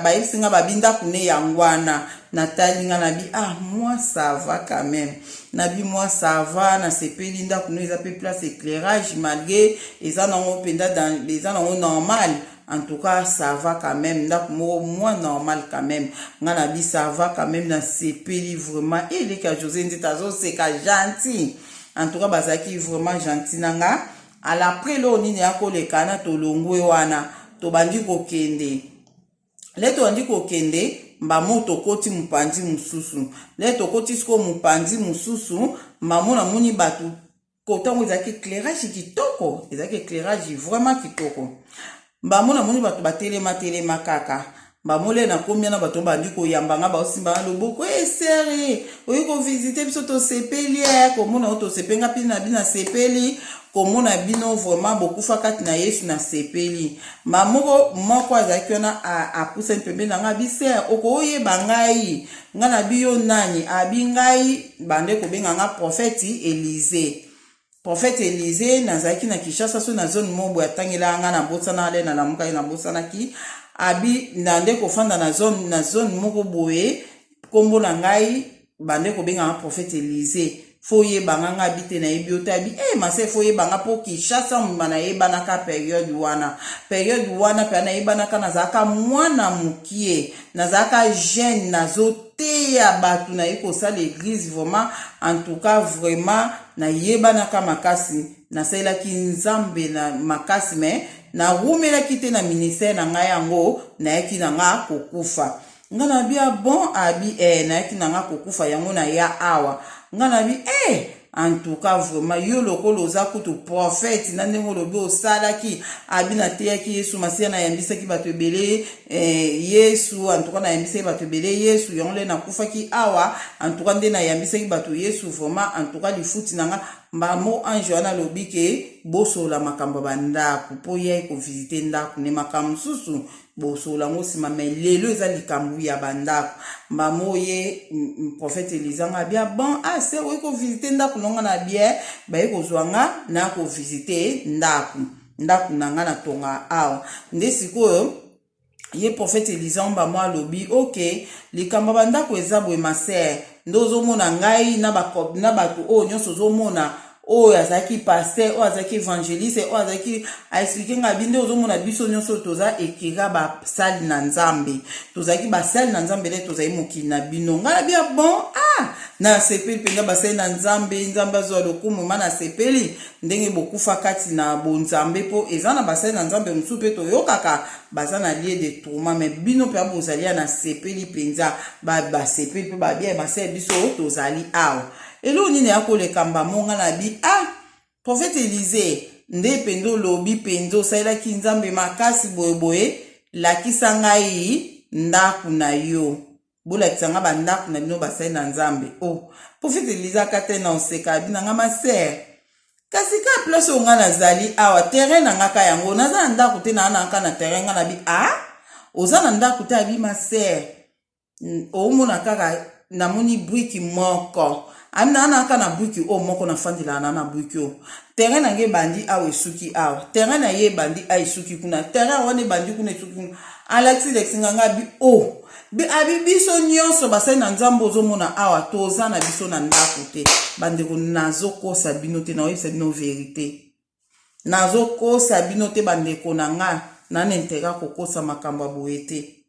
[SPEAKER 1] bayebisi nga babi ndaku ne yango wana. Natali nga nabi ah moi ça va quand même. Nabi moi ça va nasepeli ndaku no eza pe place éclairage malgré eza nango mpenza eza nango normal. En tout cas ça va quand même ndako moko moins normal quand même nga na bi ça va quand même na sepeli vraiment eleki ya Jose Nzita azoseka gentil en tout cas bazalaki vraiment gentil na nga à l'après eloko nini ya koleka na tolongwe wana tobandi kokende le tobandi kokende mbamo tokoti mopanzi mosusu le tokoti sikoyo mopanzi mosusu mbamo namoni bato Kota yango ezalaki éclairage kitoko, ezalaki éclairage vraiment kitoko. Mbamo namoni bato batelema telema kaka. Mbamo le nakomi wana bato bandi koyamba nga baosimba nga loboko e eh, sere oyi kovisite biso tosepeli e komona yo tosepeli nga mpe na bino nasepeli komona bino vraiment bokufa kati na Yesu nasepeli. Mba moko moko azalaki wana apusani pembeni na nga abi sere okoyeba ngai Nga na bi yo nani? Abi ngai bande kobenga nga prophète Elysee. Prophète Elysee nazalaki na Kinshasa so na zone moko boye atangelaka nga na bosana ale na lamukaki na bosanaki. Abi nande kofanda na zone na zone moko boye kombo na ngai bande kobenga nga prophète Elysee. Faut oyeba nga nga abi te nayebi yo te abi eh ma sœur faut oyeba nga po Kinshasa mobimba nayebanaka periode wana periode wana mpe nayebanaka nazalaka mwana mokie nazalaka jeune nazoteya bato naye kosala eglise vraiment en tout cas vraiment nayebanaka makasi nasalelaki nzambe na makasi mais nawumelaki te na ministère na ngai yango nayaki na nga kokufa Nga na bi ah bon abi eh nayaki na nga kokufa yango na ya awa nga na bi eh en tout cas vraiment yo lokola oza kutu prophète na ndenge olobi osalaki abi nateyaki yesu masiya nayambisaki bato ebele eh, yesu en tout cas nayambisaki bato ebele yesu yango nde nakufaki awa en tout cas nde nayambisaki bato yesu vraiment en tout cas lifuti na nga mbamo ange wana alobi ke bosolola makambo ya bandako mpo ye kovisite ndako ne makambo mosusu Bosolola yango nsima mais lelo eza likambo ya bandako mbamo oye prophète Elisa nga bia bon ah se oye ko visiter ndako na nga na bien baye kozwa nga na ko visiter ndako ndako na nga na tonga awa nde sikoyo ye prophète Elisa mbamo alobi ok likambo ya bandako eza boye ma sœur nde ozomona ngai na bato oyo nyonso ozomona oyo azalaki pasteur oyo azalaki evangeliste oyo azalaki aexplike ngai bi nde ozomona biso nyonso toza ekira basali na nzambe tozalaki basali na nzambe nde tozali mokili na bino ngai na bia bon ah nasepeli mpenza basali na nzambe nzambe azwa lokumu ma nasepeli ndenge bokufa kati na bonzambe mpo eza na basali na nzambe mosusu mpe toyokaka baza na lieu de tourment mais bino mpe bozali ya nasepeli mpenza basepeli mpe babia basali biso tozali awa Eloko nini ya koleka mbamo nga na bi ah prophète Elysee nde mpenza olobi mpenza osalelaki nzambe makasi boye boye lakisa ngai ndako na yo bolakisa nga bandako na bino basali na nzambe oh prophète Elysee akatani na oseka abi na nga ma sœur kasi ka place oyo nga nazali awa terrain na nga ka yango naza na ndako te naa na nga na terrain nga na bi ah oza na ndako te abi ma sœur Omona kaka namoni briki moko ami naa naka na briki oyo moko nafandelaka na na briki oyo terrain na ngai ebandi awa esuki awa terrain na ye ebandi awa esuki kuna terrain wana ebandi kuna esuki kuna alakisi lekisi nga ngai abi o oh. abi biso nyonso basali na nzambe ozomona awa toza na biso na ndako te bandeko nazokosa bino te naoyebisa bino verite nazokosa bino te bandeko na nga na na interet kokosa makambo ya boye te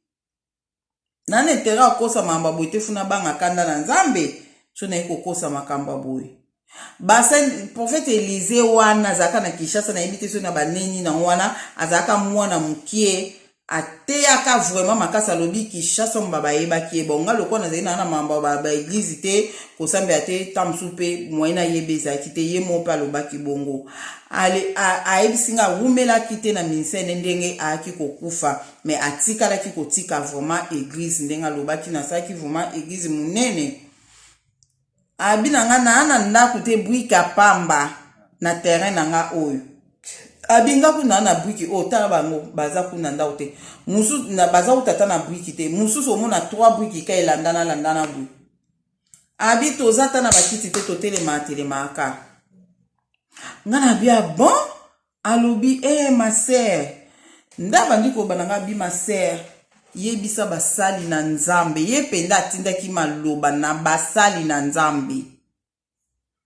[SPEAKER 1] na na interet ya kokosa makambo ya boye te funa banga kanda na nzambe so naye kokosa makambo ya boye basali prophète Elise wana azalaka na Kinshasa nayebi te soki na baneni nango wana azalaka mwana mokie ateyaka vraiment makasi alobi Kinshasa mba bayebaki ye bon nga lokola nazali na na mambo ba, ba eglise te kosambela te ntango mosusu mpe moyen nayeba ezalaki te ye moko mpe alobaki bongo ayebisi nga awumelaki te na ministère ne ndenge ayaki kokufa mais atikalaki kotika vraiment eglise ndenge alobaki nasalaki vraiment eglise monene abi na nga naa na ndako te brika pamba na terrain na nga oyo abi nga kuna na briki oyo tala bango baza kuna ndako te mosusu baza kuta ata na briki te mosusu omona 3 briki ka elandana landana boye. Abi toza ata na bakiti te, totelemaka telemaka. Nga na bi ah bon? Alobi eh ma sœur. Nde abandi koloba na nga abi ma sœur, yebisa basali na Nzambe. Ye mpenza atindaki maloba na basali na Nzambe.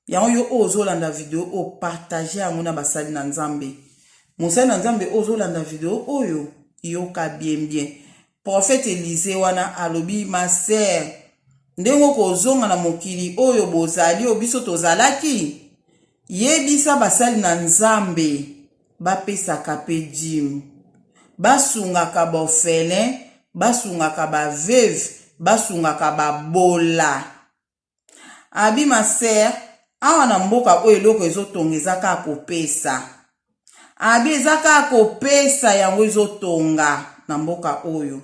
[SPEAKER 1] Yango yo oyo ozolanda video oyo, partage yango na basali na Nzambe. Mosali na Nzambe oyo ozolanda video oyo, yoka bien bien. Prophète Elise wana alobi ma sœur, ndenge okozonga na mokili oyo bozali, oyo biso tozalaki, yebisa basali na Nzambe bapesaka pe dime, basungaka ba orphelin, basungaka ba veuve, basungaka babola. Abi ma sœur, awa na mboka oyo eloko ezotonga eza kaka kopesa. Abi eza kaka kopesa yango ezotonga na mboka oyo.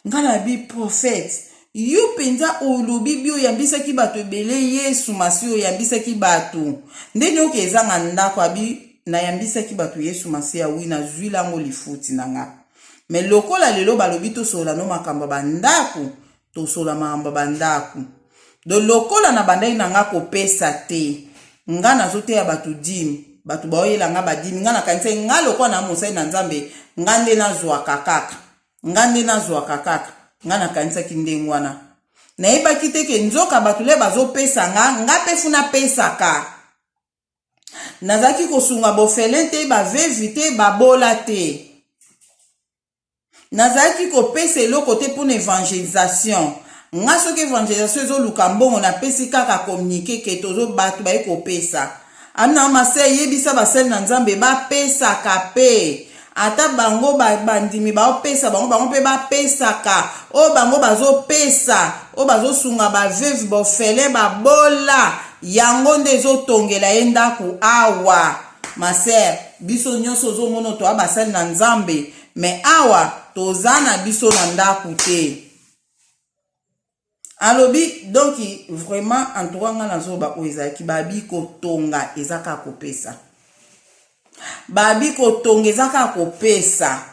[SPEAKER 1] Nga na bi prophète, yo mpenza olobi bi oyambisaki bato ebele Yesu Masiya oyambisaki bato. Ndeni oke ezanga ndako abi nayambisaki bato Yesu Masiya wi nazwila yango lifuti na nga. Me lokola lelo balobi tosolola no makambo ya bandako Tosola makambo ya ba ndaku. Donc lokola na bandaki na nga kopesa te, nga nazo teya batu dime, batu baoyela nga ba dime, nga nakanisaki nga lokola na mosali na Nzambe, nga nde nazwaka kaka. Nga nde nazwaka kaka. Nga nakanisaki ndenge wana. Nayebaki te ke nzoka batu le bazopesa nga, nga pe funa pesaka. Nazalaki kosunga b'orphelin te, ba veuve te, babola te. Nazalaki kopesa eloko te pona evangelisation. Nga soki evangelisation ezoluka mbongo napesi kaka communique ke tozo batu baye kopesa. Amina ma sœur yebisa basali na Nzambe bapesaka pe ata bango bandimi baopesa bango bango pe bapesaka oyo bango bazopesa oyo bazosunga ba veuve ba orphelin babola yango nde ezotongela ye ndaku awa. Ma sœur, biso nioso ozo mona toa basali na Nzambe, mais awa toza na biso na ndaku te. Alobi donc vraiment en tout cas nga nazoba oyo ezalaki babi kotonga eza kaka kopesa. Babi kotonga eza kaka kopesa.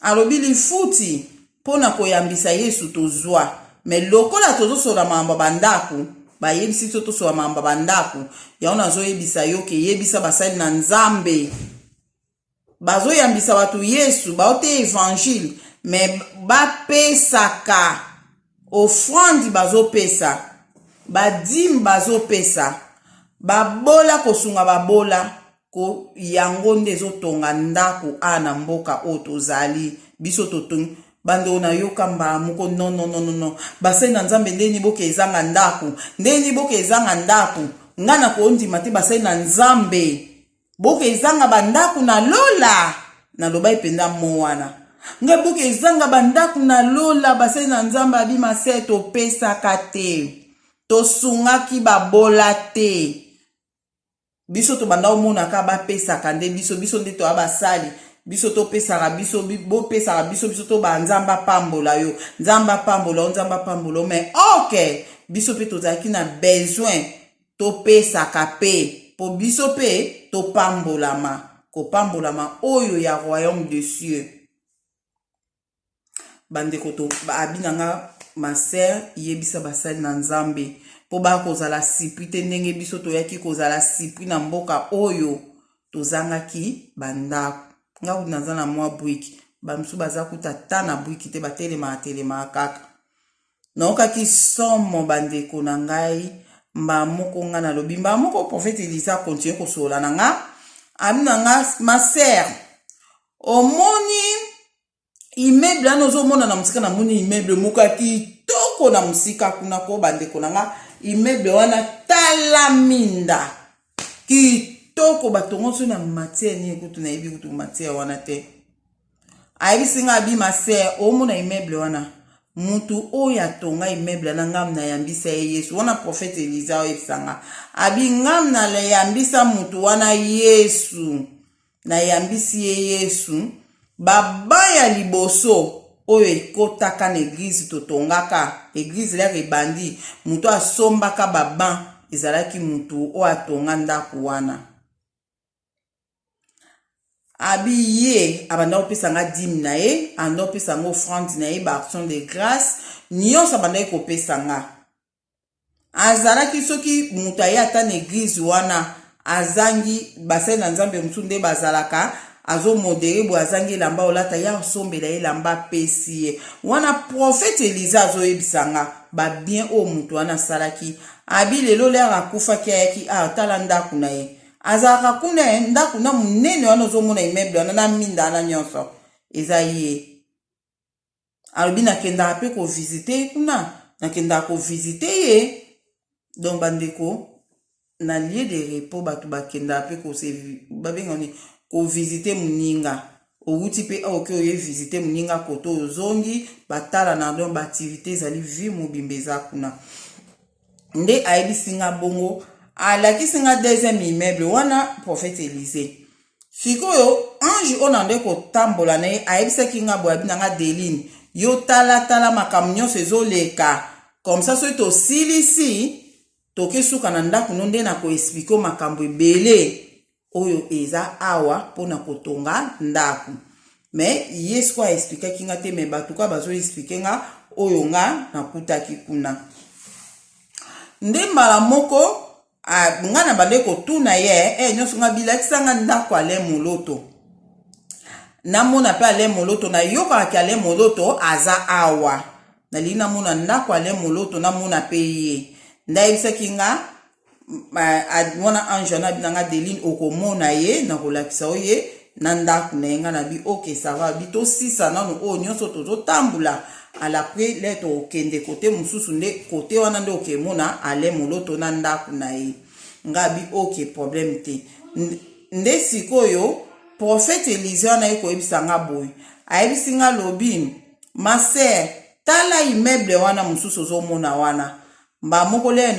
[SPEAKER 1] Alobi lifuti mpo na koyambisa Yesu tozua mais lokola tozosolola makambo ya ba ndaku bayebisi biso tosolola makambo ya ba ndaku yango nazoyebisa yo ke yebisa basali na Nzambe bazoyambisa bato Yesu baoteya evangile mais bapesaka offrande bazopesa ba dime bazopesa babola kosunga babola ko yango nde ezotonga ndako a na mboka oyo tozali biso totongi bandeko nayoka mbala moko non non non non basali na nzambe ndeni boke ezanga ndako ndeni boke ezanga ndako ngai nakondima te basali na nzambe boke ezanga bandako na lola nalobaki mpenza mo wana ngai boke ezanga bandako na lola basali na nzambe abima se topesaka te tosungaki babola te Biso tobanda omona ka bapesaka nde biso, biso nde toya basali, biso topesaka biso, bopesaka biso, biso to ba Nzambe apambola yo, Nzambe apambola yo, Nzambe apambola yo, mais ok, biso pe tozalaki na besoin topesaka pe, po biso pe topambolama, kopambolama oyo ya royaume de cieux. Bandeko to abi na nga ma sœur yebisa basali na nzambe mpo bakozala sipri te ndenge biso toyaki kozala sipri na mboka oyo tozangaki bandako nga kutu naza na mwa briki bamosusu baza kuta ata na briki te batelemaka telemaka kaka naokaki somo bandeko na ngai mbaa moko nga nalobi mbaa moko prophète elisa continue kosolola na nga abi na nga ma sœur omoni immeuble wana ozomona na mosika namoni immeuble moko ya kitoko na mosika kuna ko bandeko na nga immeuble wana tala minda kitoko batongo so na matière nini kutu nayebi kutu matière wana te ayebisi nga abi ma sœur omona immeuble wana mutu oyo atonga immeuble na ngam nayambisa ye yesu wana prophète elisa oyebisa nga abi ngam nayambisa mutu wana yesu Nayambisi ye Yesu. Ba banc ya liboso oyo ekotaka na eglise totongaka, eglise lere ebandi, mutu asombaka ba banc ezalaki mutu oyo atonga ndaku wana. Abi ye abanda kopesa nga dime na ye, abanda kopesa nga offrande na ye, ba action de grace, nionso abandaki kopesa nga. Azalaki soki moto aye ata na eglise wana azangi basali na Nzambe mosusu nde bazalaka azo modere boye azangi elamba olata ye asombela ye elamba apesi ye wana. Prophète Elise azoyebisa nga ba bien oyo moto wana asalaki. Abi lelo lere akufaki ayaki awa tala ndako na ye azalaka kuna eh, ndako na monene wana ozomona immeuble wana na minda wana nyonso eza ye. Alobi nakendaka mpe kovisite ye kuna, nakendaka kovisite ye. Donc bandeko, na lieu de repos bato bakendaka mpe babenga nini, kovisite moninga. Owuti mpe awa oke oye visite moninga koto ozongi batala na donc baactivité ezali vie mobimba eza kuna. Nde ayebisi nga bongo, alakisi nga deuxième immeuble wana prophète Elise. Sikoyo ange oyo na nde kotambola na ye ayebisaki nga boye, abi na nga Deline, yo tala tala makambo nyonso ezoleka comme ça, soki tosilisi toke suka na ndako no nde na koexplike makambo ebele oyo eza awa mpona kotonga ndako. Me ye sikoyo aexplikaki nga te, me bato kaka bazoexplike nga oyo nga nakutaki kuna. Nde mbala moko Ah, nga na bande kotuna ye eh, nyonso nga bilakisa nga ndako Alain Moloto namona mpe Alain Moloto nayokaka ke Alain Moloto aza awa, nalingi namona ndako Alain Moloto namona mpe ye. Nde ayebisaki nga wana ange wana abi na nga Deline okomona ye nakolakisa yo ye na ndako na ye. Nga na bi ok ça va, bi tosisa nano oyo nyonso tozotambola alapres le tokende kote mosusu nde kote wana nde okemona Alain Moloto na ndako na ye. Nga bi ok problème te. Nde sikoyo prophète Elise wana ye koyebisa nga boye, ayebisi nga lobi ma sœur tala immeuble wana mosusu ozomona wana. Mbala moko lere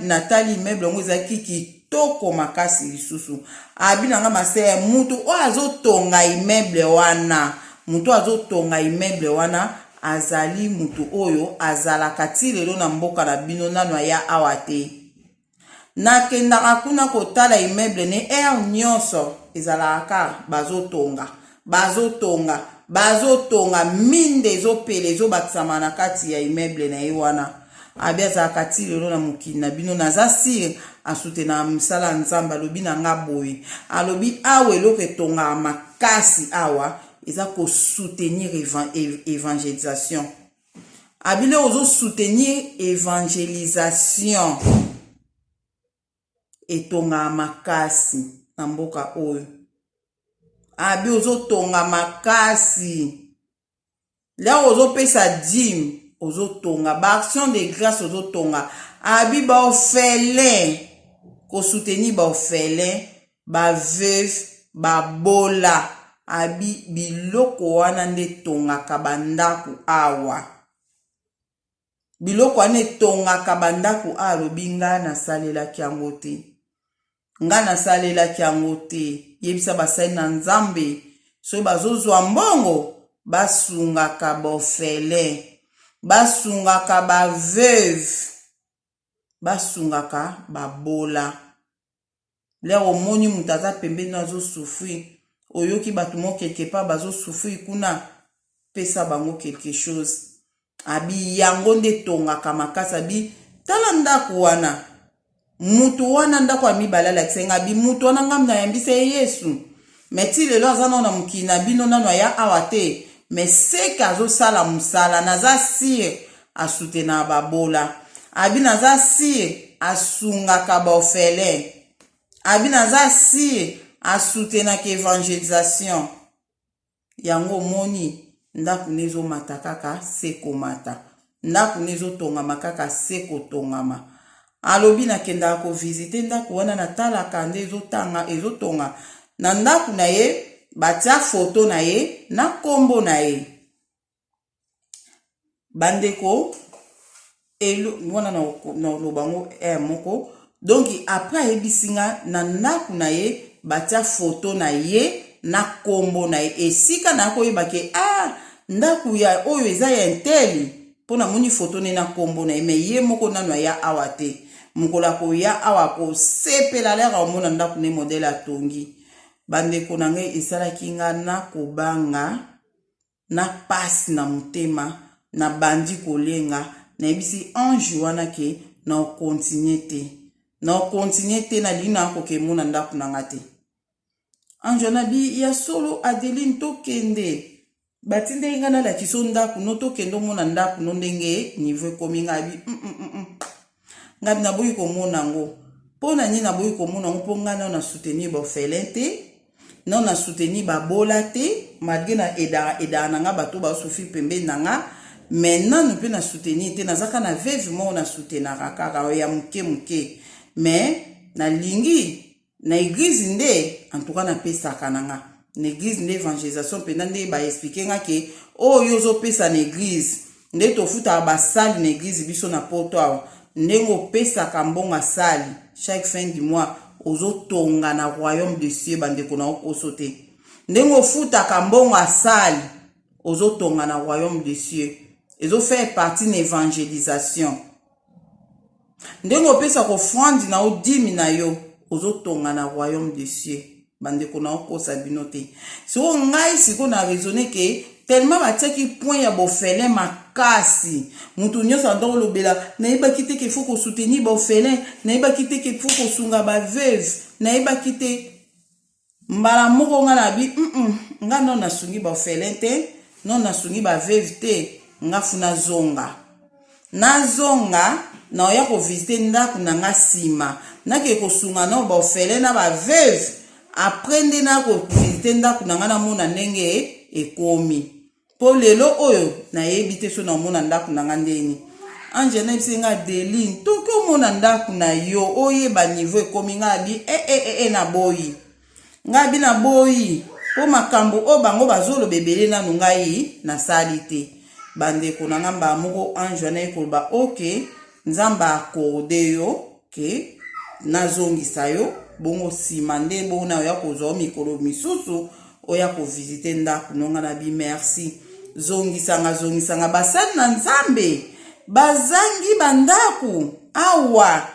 [SPEAKER 1] natali immeuble yango ezalaki kitoko makasi lisusu. Abi na nga ma sœur mutu oyo azotonga immeuble wana, mutu oyo azotonga immeuble wana azali mutu oyo azalaka ti lelo na mboka na bino nanu aya awa te. Nakendaka kuna kotala immeuble ne heure nyonso ezalaka kaka bazotonga bazotonga bazotonga minda ezopela ezobakisama na kati ya immeuble na ye wana. Abi azalaka ti lelo na mokili na bino, naza sire asutenaka mosala ya Nzambe. Alobi na nga boye, alobi awa eloko etongaka makasi awa eza kosoutenir evangelisation. Abi leo ozo soutenir evangelisation etongaka makasi na mboka oyo. Abi ozotonga makasi leo ozopesa dime ozotonga ba action de grâce ozotonga. Abi baorphelin kosoutenir baorphelin baveuve babola, abi biloko wana nde etongaka bandako awa, biloko wana etongaka bandako awa. Alobi nga nasalelaki yango te, nga nasalelaki yango te. Yebisa basali na Nzambe soki bazozwa mbongo basungaka baorphelin, basungaka baveuve, basungaka babola. Lere omoni moto aza pembeni no azosouffrir, oyoki bato mo quelque part bazosouffrir kuna, pesa bango quelque chose. Abi yango nde etongaka makasi. Abi tala ndako wana, mutu wana ndako ya mibale alakisa nga, abi mutu wana ngambi nayambisa ye Yesu, me ti lelo aza nano na mokili na bino nano aya awa te, me seke azosala mosala naza sire asutenaka babola. Abi naza sire asungaka baorphelin. Abi naza sire asutenaka evangelisation. Yango omoni ndako ne ezomata kaka se komata, ndako ne ezotongama kaka se kotongama. Alobi nakendaka kovisite ndako wana natalaka nde ezotanga ezotonga na ndako na ye batia foto na ye na nkombo na ye. Bandeko wana na oloba ngo aire moko donc après ayebisi nga na ndako na ye batia foto na ye na nkombo na ye esika na koyeba ke ah ndako ya oyo eza ya un tel mpo namoni foto ne na nkombo na ye, me ye moko nano aya awa te. Mokolo akoya awa akosepela lere omona ndako ne modele atongi. Bandeko na ngai, esalaki nga na kobanga na pasi na motema, nabandi kolenga. Nayebisi ange wana ke Na okontinue te, na okontinue te, nalingi nakoka emona ndako na nga te. Ange wana bi ya solo, Adeline, tokende, batindeli ngai nalakisa ndako no, tokende omona ndako no ndenge niveau ekomi. Ngai bi ngai naboyi komona yango. Mpo na nini naboyi komona yango? Mpo ngai nao na soutenir baorphelin te, nao na soutenir babola te, malgré na aidaka aidaka na nga bato basouffrir pembeni na nga, mais nanu mpe na soutenir te. Nazaka na veuve moko na soutenaka kaka ya moke moke, mais nalingi na église nde, en tout cas napesaka na nga na église nde évangélisation mpenza nde baexpliquer nga ke oyo ozopesa na église nde tofutaka basali na église. Biso na Poto awa, ndenge opesaka mbongo asali chaque fin du mois, ozotonga na royaume de cieux. Bandeko, na okoso te, ndenge ofutaka mbongo asali, ozotonga na royaume de cieux, ezofaire partie na évangélisation. Ndenge opesaka offrande na odimi na yo, ozotonga na royaume de cieux. Bandeko, na okosa bino te. Sikoyo ngai sikoyo na raisonne ke tellement batiaki point ya baorphelin makasi, motu nyonso anda kolobela: nayebaki te ke faut kosoutenir baorphelin, nayebaki te ke faut kosunga baveuve, nayebaki te. Mbala moko nga na bi nga no nasungi baorphelin te, no nasungi baveuve te, nga fu nazonga, nazonga naoya kovisiter ndako na nga, nsima nake kosunga no baorphelin na baveuve, après nde nakovisiter ndako na nga, namona ndenge ekomi. Mpo lelo oyo nayebi te so namona ndako na nga ndeni. Ange nayebisi nga: "Adeline, toki omona ndako na yo, oyeba niveau ekomi." Nga abi e e e e, naboyi. Ngai abi naboyi, mpo makambo oyo bango bazoloba ebele, nanu ngai nasali te. Bandeko na nga, mbala moko ange wana ye koloba: "Ok, Nzambe accorde yo ke nazongisa yo bongo, nsima nde bongo na oya kozwa yo mikolo misusu, oya kovisiter ndako no." Nga na bi merci, zongisanga, zongisanga. Basali na Nzambe bazangi bandako awa.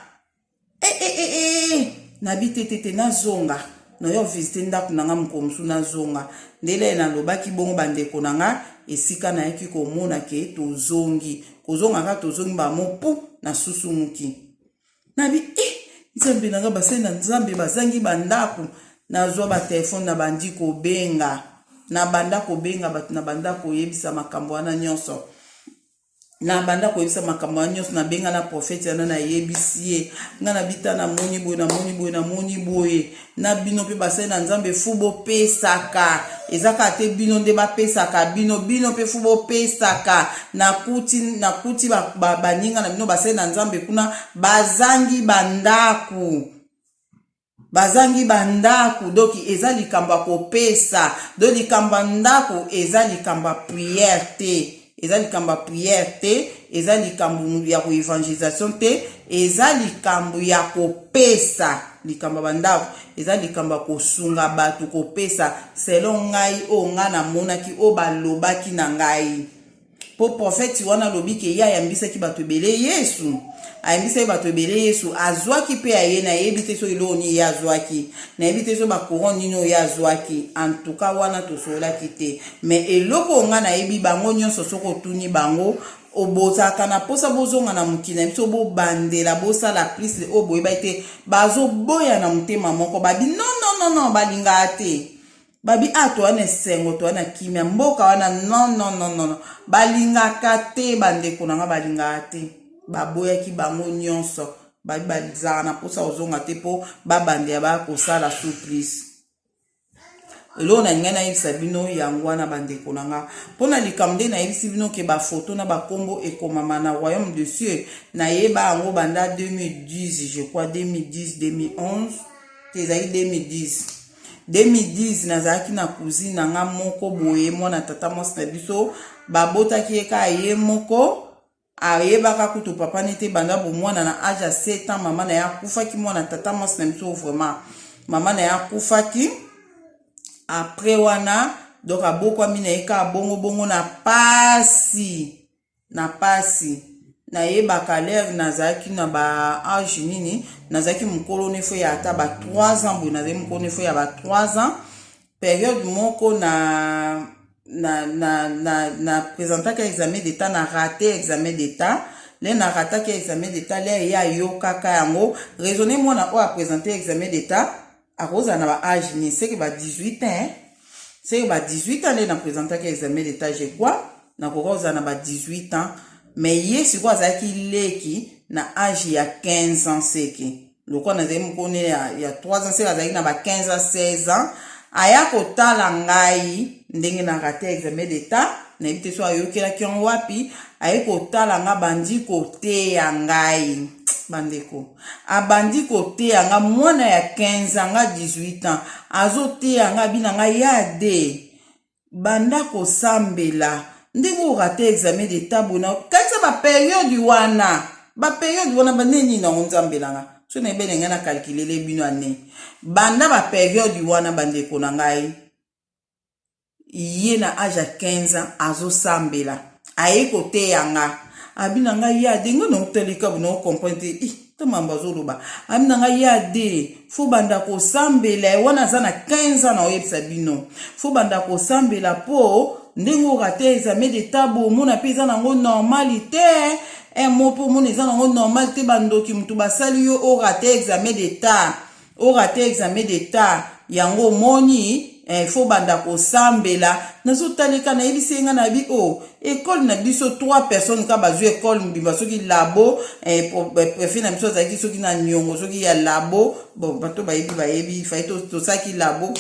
[SPEAKER 1] E, e, e, e. Nabi te te te, nazonga, nayo visiter ndako na nga mokolo mosusu, nazonga. Ndele nalobaki bongo, bandeko na nga, esika nayaki komona ke tozongi, kozonga kaka tozongi bamopu, nasusumuki, nabi e Nzambe na nga, basali na Nzambe bazangi bandako. Nazwa batelefone, na bandi kobenga, na banda kobenga bato, na banda koyebisa makambo wana nyonso, na banda koyebisa makambo wana nyonso. Nabenga na prophète wana, nayebisi ye nga na bita: "Namoni boye, namoni boye, namoni boye na bino mpe basali na Nzambe, fu bopesaka. Eza kaka te bino nde bapesaka bino, bino mpe fu bopesaka. Nakuti, nakuti baninga na bino basali na Nzambe kuna bazangi bandako, bazangi bandako. Donc eza likambo ya kopesa. Donc likambo ya ndako eza likambo ya prière te, eza likambo ya prière te, eza likambo ya koévangélisation te, eza likambo ya kopesa. Likambo ya bandako eza likambo ya kosunga bato, kopesa." Selon ngai, oyo ngai namonaki, oyo balobaki na ngai, mpo prophète wana alobi ke ye ayambisaki bato ebele Yesu, ayambisaki bato ebele Yesu, azwaki mpe aye. Nayebi te soki eloko nini ye azwaki, nayebi te soki bacourant nini oyo ye azwaki. En tout cas wana tosololaki te, mais eloko oyo ngai nayebi, bango nyonso soki otuni bango, obozalaka na mposa bozonga na mokili na biso, bobandela, bosala plus oyo boyebaki te. Bazoboya na motema moko, babi non, non, non, non, balingaka te. Babi a toza na esengo, toza na kimia mboka wana. Non, non, non, non, balingaka te. Bandeko na nga, balingaka te, baboyaki bango nyonso. Babi bazalaka na mposa kozonga te, mpo babandela baya kosala surprise. Eloko na ngai nayebisa bino yango wana, bandeko na nga, mpona likambo nde nayebisi bino ke bafoto na bakombo ekomama na royaume de cieux. Nayeba yango banda 2010, je crois 2010, 2011 te, ezalaki 2010. 2010 nazalaki na cousine na nga moko boye, mwana tata mwasi na biso, babotaki ye kaka ye moko, ayebaka kutu papa nete banda bomwana. Na age ya 7 ans mama na ye akufaki. Mwana tata mwasi na biso vraiment, mama na ye akufaki. Après wana, donc abokwami na ye kaka bongo bongo, na pasi, na pasi. Nayebaka l'heure nazalaki na ba age nini, nazalaki mokolo nefo ya ata ba 3 ans boye, nazalaki mokolo nefo ya ba 3 ans. Période moko na présentaki examen d'état, na raté examen d'état. Le na rataki examen d'état, le ye ayokaka yango. Raisonne, mwana oyo aprésente examen d'état akozala na ba âge nini? Seke ba 18 ans, seke ba 18 ans nde na présentaki examen d'état. Je crois nakoka kozala na ba 18 ans, mais ye sikoyo azalaki leki na âge ya 15 ans. Seke lokola nazali mokone ya 3 ans, seke azalaki na ba 15 ans, 16 ans. Aya kotala ngai ndenge na raté examen d'état. Nayebi te so ayokelaki yango wapi. Aye kotala nga, bandi koteya ngai. Bandeko, abandi koteya nga, mwana ya 15 ans, nga 18 ans, azoteya nga. Abi na ngai: "Ya de, banda kosambela ndenge oraté examen d'état bona kanisa bapériode wana." Bapériode wana baneni nango, nzambelanga so nayebele ngai nakalkulele bino ane banda bapériode wana. Bandeko na ngai, ye na âge ya 15 ans azosambela. Aye koteya nga, abi na ngai: "Ya de, ngai naotalika bo, naocomprendre te te mambo azoloba." Abi na ngai: "Ya de, faut banda kosambela." Wana aza na 15 ans. Na oyebisa bino, faut banda kosambela mpo ndenge oraté examen d'état bo, omona mpe eza nango normal te. Mo mpo omona eza nango normal te. Bandoki motu basali yo oraté examen d'état, oraté examen d'état yango omoni, faut banda kosambela. Nazotaleka, nayebisi ye nga na bi o oh, école na biso, trois personnes ka bazwi école mobimba. Soki labo, préfet na biso azalaki soki na niongo, soki ya labo. Bon, bato bayebi, bayebi fai tosalaki labo.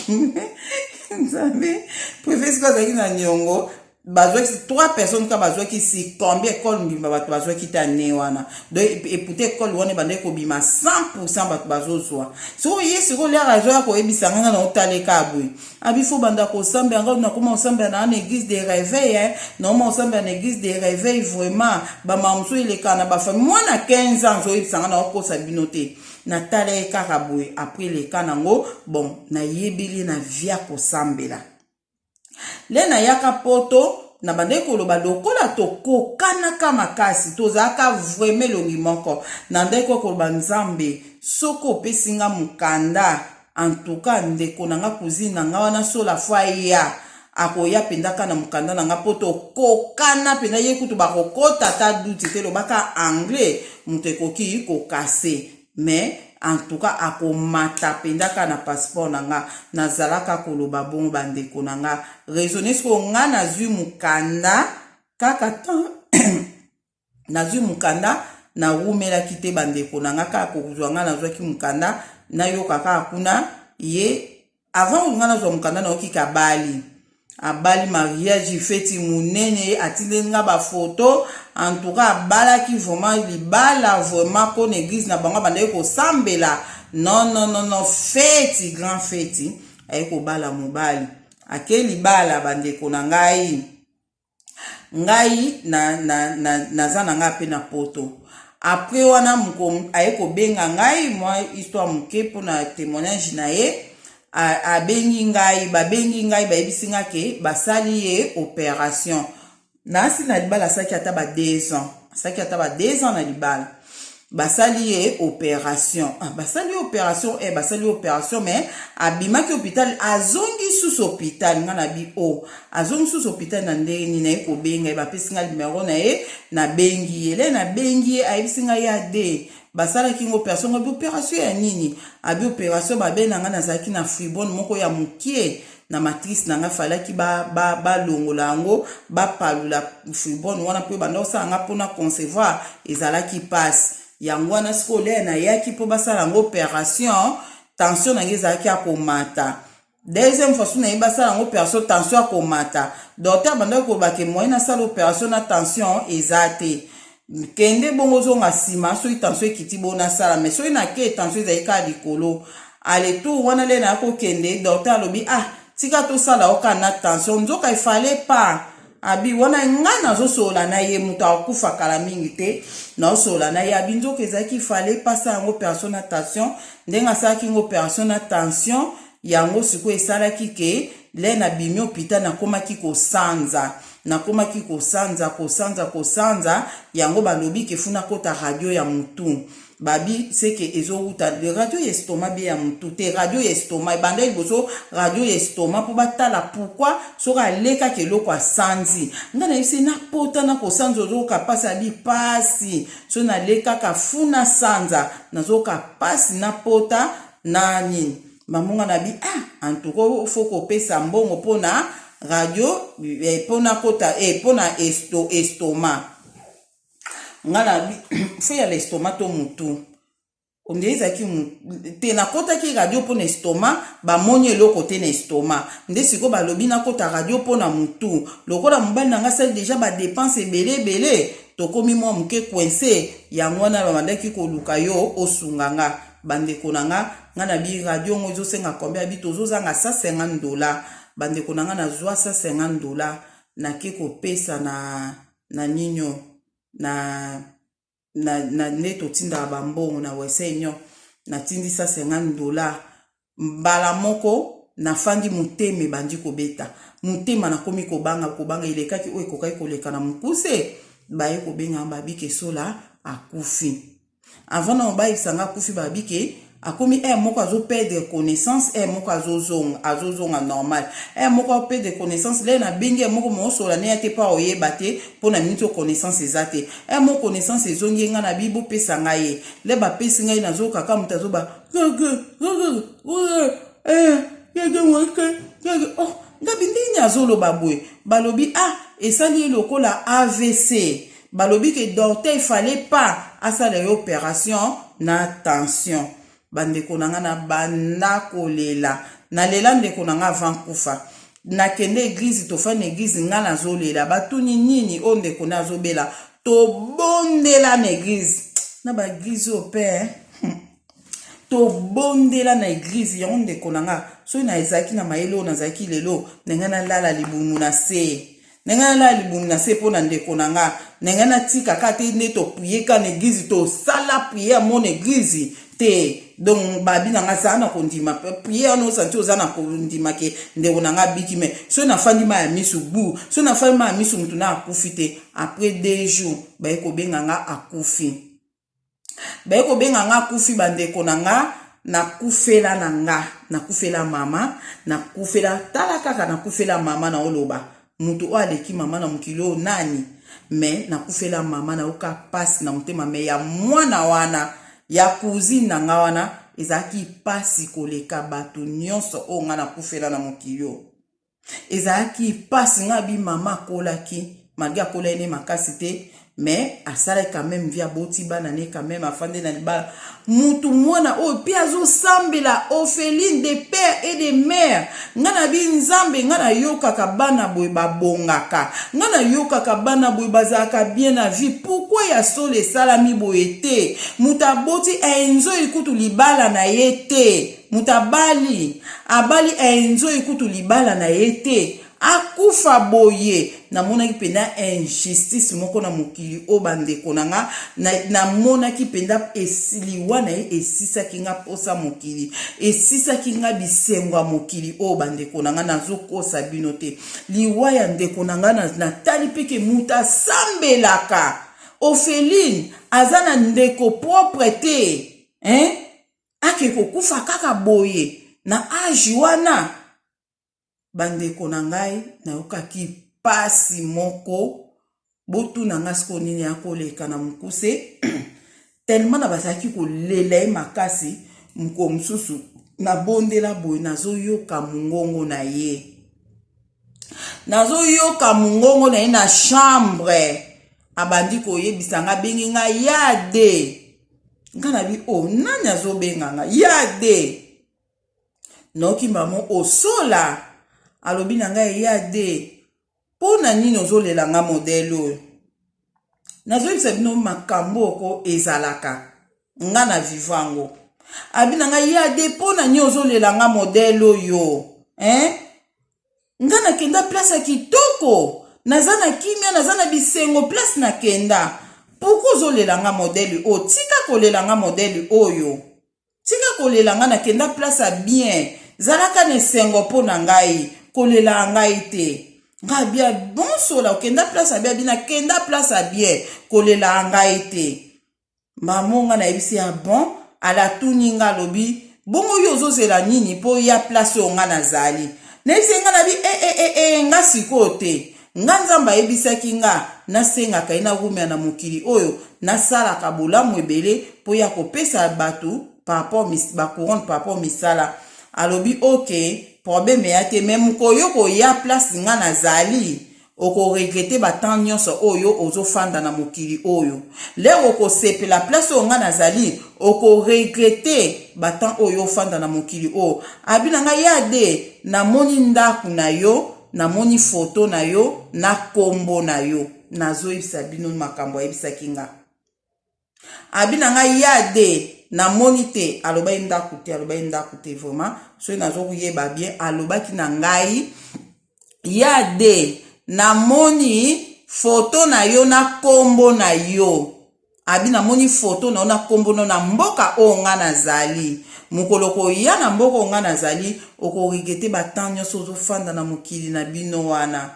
[SPEAKER 1] Nzambe, préfet soki azalaki na niongo, bazwaki trois personnes ka bazwaki si combien école mobimba bato bazwaki te ane wana. Donc epute école wana ebandaki kobima 100, bato bazozwa. Sikoyo ye, sikoyo lere azoya koyebisa nga, nga na otaleka boye. Abi: "Faut banda kosambela." Nga nakoma kosambela na église de réveil, naoma kosambela na église de réveil. Vraiment, bamama mosusu eleka na bafamille. Mwana 15 ans azoyebisa nga, na okosa bino te. Natala ye kaka boye. Après eleka nango, bon, nayebeli na via kosambela. Le nayaka Poto, na bandaki koloba lokola tokokanaka makasi, tozalaka vraiment elongi moko. Na ndaki koloba: "Nzambe, soki opesi nga mokanda, antuka ndeko na nga, cousine na nga wana, sola fo aya, akoya mpendaka na mokanda na nga, mpo tokokana mpenza. Ye kutu bakokota ata duti te, lobaka anglais moto ekoki kokase, mais en tout cas akomata mpendaka na passeport na nga." Nazalaka koloba bongo. Bandeko na nga, raisonne sikoyo. Nga nazwi mokanda kaka tan nazwi mokanda, nawumelaki te. Bandeko na nga, kaka kozwa nga nazwaki mokanda, nayoka kaka kuna ye. Avant nga nazwa mokanda, nayoki kabali abali, mariage, feti monene, atindeli nga bafoto. En tout cas abalaki vraiment libala, vraiment mpo na église na bango abandaki kosambela. Non, non, non, non, feti, grand feti, aye kobala mobali, ake libala. Bandeko na ngai, ngai naza na ngai mpe na Poto. Après wana aye kobenga ngai, mwa histoire moke mpona témoignage na ye. Abengi ngai, babengi ngai, bayebisi nga ke basali ye opération. Nasi na libala, asalaki ata ba 2 ans, asalaki ata ba 2 ans na libala. Basali ye opération. Ah, basali ye opération, basali ye opération, mais abimaki hôpital, azongi susu hôpital. Nga na bi o oh, azongi susu hôpital na ndenge nini? Naye kobenga ye, bapesi nga numero na ye, nabengi ye. Le nabengi ye, ayebisi ngai: "Ya de, basalaki ngo opération." Ngabi: "Opération ya nini?" Abi: "Opération babe na ngai, nazalaki na fibrome moko ya mokie na matrice na ngai, falaki balongola yango, bapalula fibrome wana, mpo banda kosala nga mpona concevoir ezalaki mpasi. Yango wana sikoyo lere nayaki mpo basala yango opération, tension na ngai ezalaki ya komata. Deuxième fois so nayebi basala yango opération, tension ya komata. Docteur bandaki kolobake moyen nasala opération na tension eza te. Kende bongo, ozonga nsima soki tension ekiti, bongo nasala. Mais soki nake, tension ezali kaka likolo." Aletour wana le naya kokende, docteur alobi: "Ah, tika tosala yo kaka na tension." Nzoka efale pa abi wana ngai nazosolola na ye, moto akufa kala mingi te. Nazosolola na ye, abi nzoka ezalaki fale pasa yango opération na tension. Ndenge asalaki ngo opération na tension yango, sikoyo esalaki ke le nabimi hôpital, nakomaki kosanza, nakomaki kosanza, kosanza, kosanza. Yango balobi ke funa kota radio ya motu. Babi seke ezowuta radio ya estomac bie ya mutu te, radio ya estomac ebanda liboso, radio ya estomac mpo batala pourquoi soki alekaki eloko asanzi. Nga nayebisi na pota na kosanza ozoyoka mpasi, abi pasi so nalekaka funa sanza nazoyoka mpasi na pota na nini mamonga na bi ah en tout cas faut kopesa mbongo mpona radio mpona kota mpona estomac. Nga na bi fo ya l'estomac to mutu onde ezalaki te. Nakotaki radio mpona estomac, bamoni eloko te na estomac, nde sikoyo balobi nakota radio mpona mutu. Lokola mobali na nga asali déjà badépenses ebele ebele, tokomi mwa moke coincé, yango wana babandaki koluka yo osunga nga. Bandeko na nga, nga na bi radio ngo ezosenga combien? Abi tozozanga 150 $. Bandeko na nga, nazwa 150 $, nake kopesa na nini na nde totindaka bambongo na Western Union. Natindi 150 $. Mbala moko nafandi, motema ebandi kobeta, motema nakomi kobanga, kobanga elekaki oyo ekokaki koleka na mokuse. Baye kobenga, babike Sola akufi. Avant na bayebisanga akufi, babike akomi heure moko azoperdre connaissance, heure moko azozonga, azozonga normal, heure moko aperdre connaissance. Le nabengi heure moko moosola ne ya te mpo oyeba te mpo na miniti oyo connaissance eza te. Heure moko connaissance ezongi ye, ngai na bi bopesa ngai ye. Le bapesi ngai, nazokaka moto azoba oh, ngabi ndenge azoloba boye. Balobi ah, esali ye lokola AVC. Balobi ke docteur, il fallait pas asala ye opération na tension. Bandeko na nga, na banda kolela, nalela ndeko na nga avant kufa. Nakende église, tofandi na église, nga nazolela. Batuni nini oyo ndeko na azobela. Tobondela na église, na baéglise oyo mpe tobondela na église yango. Ndeko na nga, soki nazalaki na mayele oyo nazalaki lelo, ndenge nalala libumu na se, ndenge nalala libumu na se mpo na ndeko na nga, ndenge natika kaka te nde toprier ka na église, tosala prière mo na église te. Donc babi na nga zala na kondima, prière wana osanti oza na kondima ke ndeko na nga abiki. Mais soki nafandi ma ya misu bu, soki nafandi ma ya misu, mutu na akufi te. Après 2 jours, baye kobenga nga akufi, baye kobenga nga akufi. Bandeko na nga, nakufela na nga, nakufela mama, nakufela, tala kaka, nakufela mama. Na oloba moto oyo aleki mama na mokili oyo nani? Mais nakufela mama, nayoka mpasi na motema. Mais ya mwana wana ya cousine na nga wana ezalaki mpasi koleka bato nyonso oyo nga nakufela na mokili oyo. Ezalaki mpasi. Nga bi mama akolaki, malgré akolaki ne makasi te, mais asalaki quand même vie, aboti bana ne quand même, afandi na libala. Mutu mwana oyo mpe azosambela, orpheline de père et de mère. Nga na bi Nzambe, nga nayokaka bana boye babongaka, nga nayokaka bana boye bazalaka bien na vie, pourquoi ya solo esalami boye te? Moto aboti aenzoi kutu libala na ye te, moto abali, abali aenzoi kutu libala na ye te, akufa boye. Namonaki mpenza injustice moko na mokili oyo. Bandeko na nga, namonaki mpenza liwa na ye esisaki nga mposa mokili, esisaki nga bisengo ya mokili oyo. Bandeko na nga, nazokosa bino te, liwa ya ndeko na nga, natali mpe ke moto asambelaka, orpheline, aza na ndeko propre te, hein? Ake kokufa kaka boye na âge wana. Bandeko na ngai, nayokaki pasi moko. Botuna nga sikoyo nini ya koleka na mokuse, tellement na bazalaki kolela ye makasi. Mokolo mosusu nabondela boye, nazoyoka mongongo na ye, nazoyoka mongongo na ye na chambre. Abandi koyebisa nga, abengi nga ya de. Nga na bi o oh, nani azobenga nga ya de? Naoki mamo osola alobi na ngai: "Ya de, mpo na nini ozolela nga modèle oyo?" Nazoyebisa bino makambo oko ezalaka nga na vivre yango. Abi na ngai: "Ya de, mpo na nini ozolela nga modèle oyo, hein? Nga nakenda place ya kitoko, naza na kimia, naza na bisengo place nakenda. Pourquoi ozolela nga modèle oyo? Tika kolela nga modèle oyo, tika kolela nga. Nakenda place ya bien, zalaka na esengo mpo na ngai, kolela ngai te." Ngai bia bonsola okenda place ya bien, abi nakenda place ya bien, kolela ngai te. Mamo nga nayebisi ya bon alatuni nga alobi bongo yo ozozela nini mpo ya place oyo nga nazali nayebisi nga nabi e e e e nga sikoyo te nga nzambe ayebisaki nga nasengaka ye nawumela na mokili oyo nasalaka bolamu ebele mpo ya kopesa bato par rapport ba couronne par rapport misala. Alobi ok, problème eya te, mais mokolo yo koya place nga nazali, okoregretter batemps nyonso oyo ozofanda na mokili oyo. Lero okosepela place oyo nga nazali, okoregretter batemps oyo ofanda na mokili oyo. Abi na ngai ya de namoni ndako na yo, namoni foto na yo na kombo na yo. Nazoyebisa bino makambo ayebisaki nga. Abi na ngai ya de namoni te, alobaki ndako te, alobaki ndako te. Vraiment, soki nazokoyeba bien, alobaki na ngai ya de namoni foto na yo na kombo na yo. Abi namoni foto na yo na kombo na yo na mboka oyo nga nazali. Mokolo koya na mboka oyo nga nazali, okoregretter batemps nyonso ozofanda na mokili na bino wana.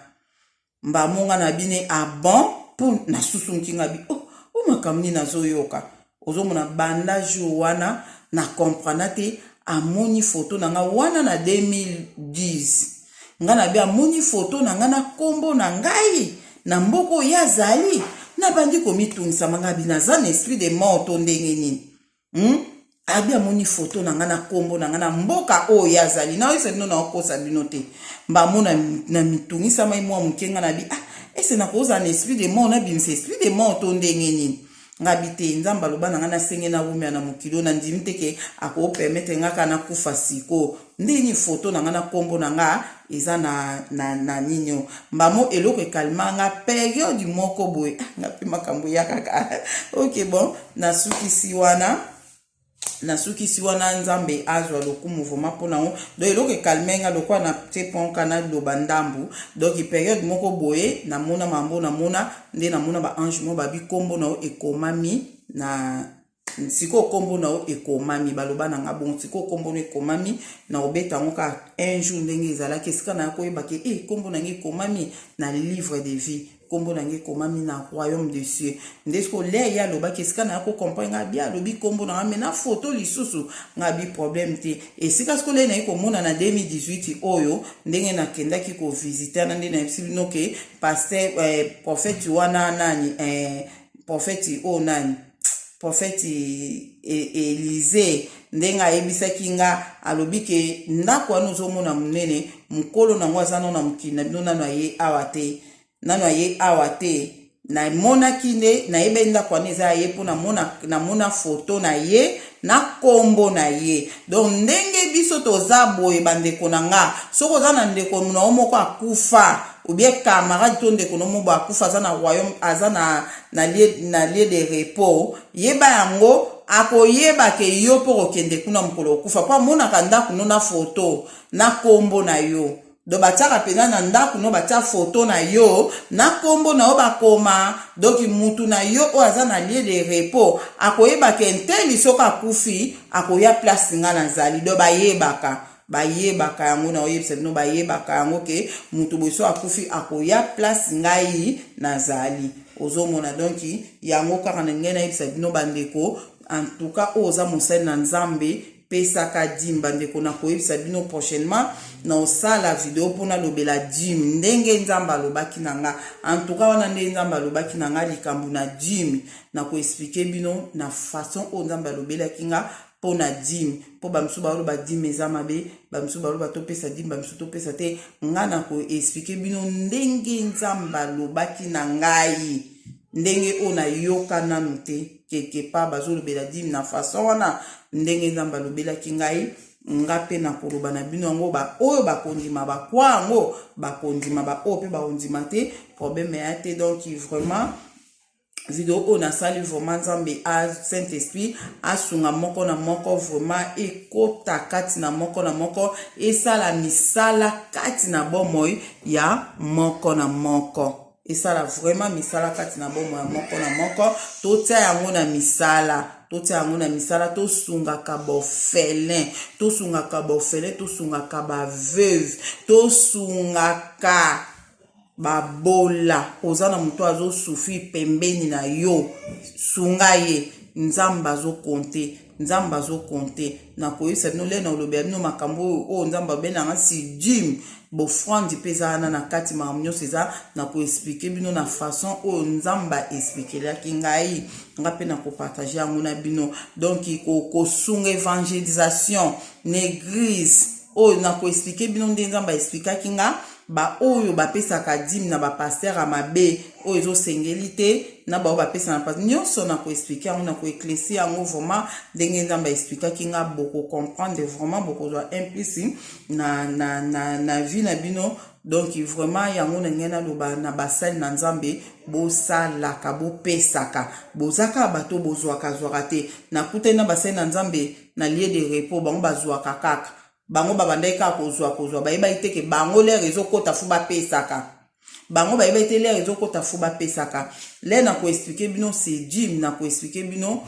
[SPEAKER 1] Mbamo nga na bine ah bon, mpo nasusunki nga bi oh, oh makambo nini nazoyoka? Ozomona, banda jour wana na comprendre te. Amoni foto na nga wana na 2010. Nga na bi amoni foto na nga na nkombo na ngai na mboka oyo azali. Nabandi komitungisama nga bi naza na esprit de mort to ndenge nini, Abi amoni foto na ngai na nkombo na ngai na mboka oyo ye azali. Nayoyisa bino, naokosa bino te. Mbamo na mitungisamai mwa moke. Ngai na bi ah, ese nakozala na esprit de mort, nabimisa esprit de mort to ndenge nini? Nga bi te, Nzambe aloba na ngai nasenge nawumela na mokili oyo, nandimi te ke akopermettre nga kaka nakufa sikoyo. Ndenge nini foto na ngai na nkombo na nga eza na nini oyo? Mbamo eloko ekalma nga période moko boye. Ah, nga mpe makambo ya kaka. Ok, bon, nasukisi wana, nasukisi wana. Nzambe azwa lokumu vraiment mpona yango. Donc eloko ekalme nga lokola na tie ponka naloba ndambu. Donc période moko boye namona mambo, namona nde namona baange moko babi nkombo na yo ekomami na sikoyo, nkombo na yo ekomami. Baloba na nga bon, sikoyo nkombo na ekomami na kobeta yango kaka un jour ndenge ezalaki esika na ya koyeba ke e nkombo na ngai ekomami na livre de vie, nkombo na ngai ekomami na royaume de cieux. Nde sikoyo le ye alobaki esika na ya kocomprendre ngai bi alobi nkombo na ngai me na foto lisusu. Ngai bi problème te. Esika sikoyo le naye komona na 2018 oyo, ndenge nakendaki kovisiter na nde nayebisi bino ke pasteur prophète wana nani, prophète oyo nani, prophète Élysée, ndenge ayebisaki nga, alobi ke ndako wana ozomona monene, mokolo nango aza nano na mokili na bino, nano aye awa te, nano aye awa te. Namonaki nde nayebaki ndako wana eza ye mpo namona foto na ye na nkombo na ye. Donc ndenge biso toza boye, bandeko na nga, soki oza na ndeko na yo moko akufa, ou bien camarade to ndeko no moko akufa, aza na royaume, aza na lieu de repos, yeba yango, akoyeba ke yo mpo kokende kuna mokolo okufa, mpo amonaka ndako no na foto na nkombo na yo. Donc batiaka mpenza na ndako no, batia foto na yo na nkombo na yo, bakoma. Donc mutu na yo oyo aza na lieu de repos akoyeba ke nteli soki akufi akoya place nga nazali. Donc bayebaka, bayebaka yango. Na oyebisa bino, bayebaka yango ke mutu boye so akufi akoya place ngai nazali. Ozomona, donc yango kaka na ngai nayebisa bino bandeko. En tout cas, oyo oza mosali na Nzambe, pesaka dîme. Bandeko, nakoyebisa bino prochainement, na osala video mpona lobela dîme ndenge Nzambe alobaki na nga. En tout cas, wana nde Nzambe alobaki na nga likambo na dîme. Nakoexpliquer bino na façon oyo Nzambe alobelaki nga mpo na dîme, mpo bamisusu baloba dîme eza mabe, bamisusu baloba topesa dîme, bamisusu topesa te. Nga na koexpliquer bino ndenge Nzambe alobaki na ngai, ndenge oyo nayoka nanu te quelque part bazolobela dîme na façon wana. Ndenge Nzambe alobelaki ngai, nga mpe nakoloba na bino yango. Baoyo bakondima bakwa yango, bakondima, baoyo mpe bakondima te, problème ya te. Donc vraiment, video oyo nasali, vraiment Nzambe a Saint Esprit asunga moko na moko, vraiment ekota kati na moko na moko, esala misala kati na bomoi ya moko na moko, esala vraiment misala kati na bomoi ya moko na moko. Totia yango na misala, totia yango na misala. Tosungaka baorphelin, tosungaka baorphelin, tosungaka baveuve, tosungaka babola. Oza na moto azosouffrir pembeni na yo, sunga ye. Nzambe azo compter, Nzambe azo compter. Nakoyebisa bino lelo, nakolobela bino makambo oyo oyo Nzambe abela nga si dime, bofrande mpe eza wana na kati, makambo nyonso eza. Nakoexpliquer bino na façon oyo Nzambe aexpliquelaki ngai, nga mpe nakopartager yango na bino. Donc kosunga évangélisation na église oyo, nakoexpliquer bino nde Nzambe aexpliquaki nga, baoyo bapesaka dîme na bapasteur ya mabe oyo ezosengeli te, na baoyo bapesa na pasteur nyonso. Nakoexpliquer yango, nakoéclaircir yango vraiment ndenge Nzambe aexpliquaki nga. Bokocomprendre vraiment, bokozwa un plus na vie na bino. Donc vraiment, yango na ngai naloba na basali na Nzambe: bosalaka, bopesaka, boza kaka bato bozwaka zwaka te. Nakutani na basali na Nzambe na lieu de repos, bango bazwaka kaka, bango babandaki kaka kozwa kozwa, bayebaki te ke bango l'heure ezokɔta faut bapesaka. Bango bayebaki te l'heure ezokɔta faut bapesaka. L'heure na koexpliquer bino c'est dîme, na koexpliquer bino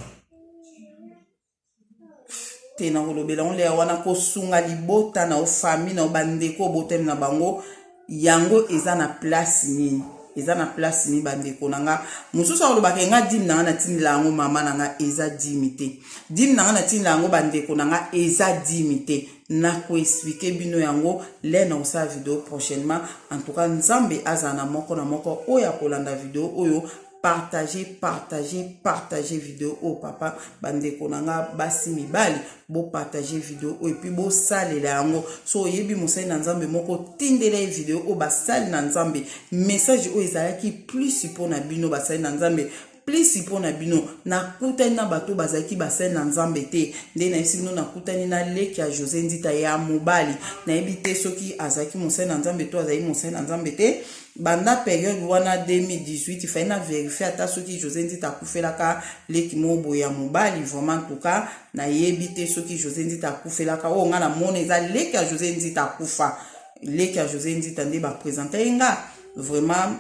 [SPEAKER 1] te, na kolobela ngo l'heure wana. Kosunga libota na yo, famille na yo, bandeko obotami na bango, yango eza na place nini? Eza na place nini, bandeko na nga? Mosusu akolobaka: nga dîme na nga natindela yango mama na nga, eza dîme te. Dîme na nga natindela yango bandeko na nga, eza dîme te. Nakoexpliquer bino yango l'heure na kosala video prochainement. En tout cas, Nzambe azala na moko na moko oyo akolanda video oyo. Partage, partage, partage video oyo, papa. Bandeko na nga basi, mibali, bopartage video oyo et puis bosalela yango. So oyebi mosali na Nzambe moko, tindela ye video oyo. Basali na Nzambe, message oyo ezalaki plus mpo na bino basali na Nzambe, plus mpo na bino. Nakutani na bato bazalaki basali na Nzambe te. Nde nayebisi bino, nakutani na leki ya José Nzita ya mobali. Nayebi te soki azalaki mosali na Nzambe to azalaki mosali na Nzambe te. Banda période wana 2018, fai na vérifier ata soki José Nzita akufelaka leki moko boye ya mobali. Vraiment, en tout cas, nayebi te soki José Nzita akufelaka. Oyo nga namona eza leki ya José Nzita akufa, leki ya José Nzita nde baprésente ye nga. Vraiment,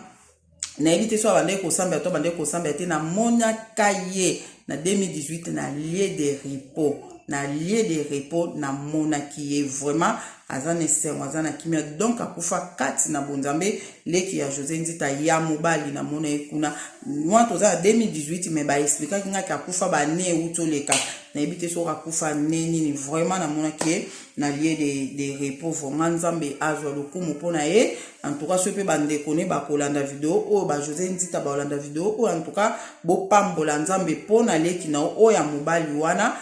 [SPEAKER 1] nayebi te so abandaki kosambela to abandaki kosambela te. Namonaka ye na 2018 na lieu de repos. Na lieu de repos namonaki ye, vraiment aza na esengo, aza na kimia. Donc akufa kati na bonzambe, leki ya José Nzita ya mobali. Namona ye kuna mwa toza na 2018, mais baexpliquaki ngaki akufa bane euti oleka. Nayebi te soki akufa ne nini. Vraiment, namonaki ye na lieu de repos. Vraiment, Nzambe azwa lokumu mpo na ye. En tout cas, soki mpe bandeko ne bakolanda video oyo, bajosé Nzita bakolanda video oyo, en tout cas, bopambola Nzambe mpo na leki na oyo ya mobali wana.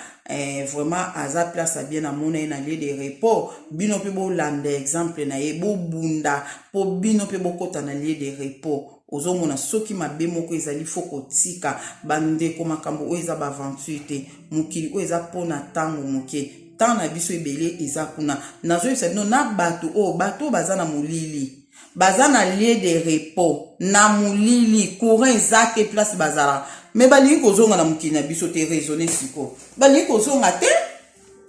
[SPEAKER 1] Vraiment, aza place ya bien. Namona ye na lieu de repos. Bino mpe bolanda exemple na ye, bobunda mpo bino mpe bokɔta na lieu de repos. Ozomona soki mabe moko ezali, faut kotika. Bandeko, makambo oyo eza baaventure te. Mokili oyo eza mpona ntango moke, ntango na biso ebele eza kuna. Nazoyebisa bino na bato oyo, bato oyo baza na molili, baza na lieu de repos na molili, courant eza te place bazalaka, mais balingi kozonga na mokili na biso te. Raisonne sikoyo, balingi kozonga te,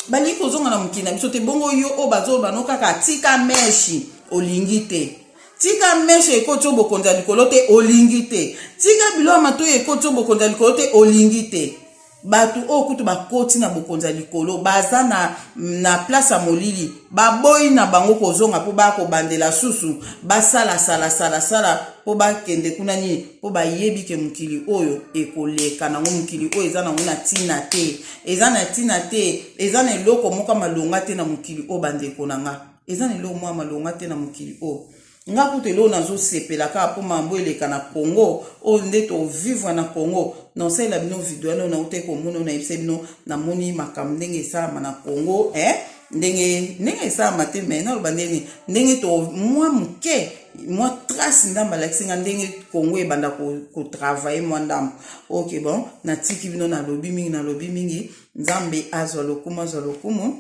[SPEAKER 1] balingi kozonga na mokili na biso te. Bongo yo oyo bazoloba no kaka tika mèche, olingi te. Tika mèche, ekoti oyo bokonzi ya likolo te, olingi te. Tika biloko ya matoi, ekoti oyo bokonzi ya likolo te, olingi te. Bato oyo kutu bakoti na bokonzi ya likolo, baza na place ya molili, baboyi na bango kozonga mpo bakobandela susu basala sala sala sala mpo bakende kuna nini, mpo bayebi ke mokili oyo ekoleka nango. Mokili oyo eza nango na ntina te, eza na ntina te, eza na eloko moko malonga te na mokili oyo. Bandeko na nga, eza na eloko moko malonga te na mokili oyo. Nga kutu eloko nazosepela kaka mpo mambo eleka na Congo oyo nde tovivre na Congo. Naosalela bino video wana oyo nautai komona, oyo nayebisa bino, namoni makambo ndenge esalama na Congo, eh? Ndenge ndenge esalama te, mais naloba ndenge ndenge to mwa moke, mwa trace ndambo alakisi nga ndenge Congo ebanda kotravailler mwa ndambo. Ok, bon, natiki bino, nalobi mingi, nalobi mingi. Nzambe azwa lokumu, azwa lokumu.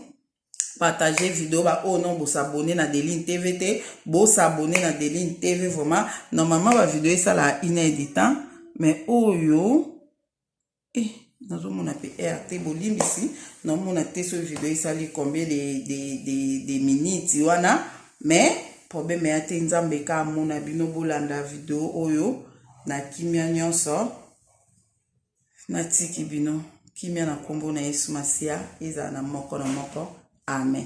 [SPEAKER 1] Partager vidéo. Ba oyo non bosabonner na Deline TV te, bosabonner na Deline TV. Vraiment, normalement bavidéo esalaka une heure du temps, mais oyo nazomona mpe heure te. Bolimbisi, naomona te soki video esali combien de minutes wana, mais problème ya te. Nzambe ka amona bino. Bolanda video oyo na kimia nyonso. Natiki bino kimia na nkombo na Yesu Masiya. Ezala na moko na moko. Amen.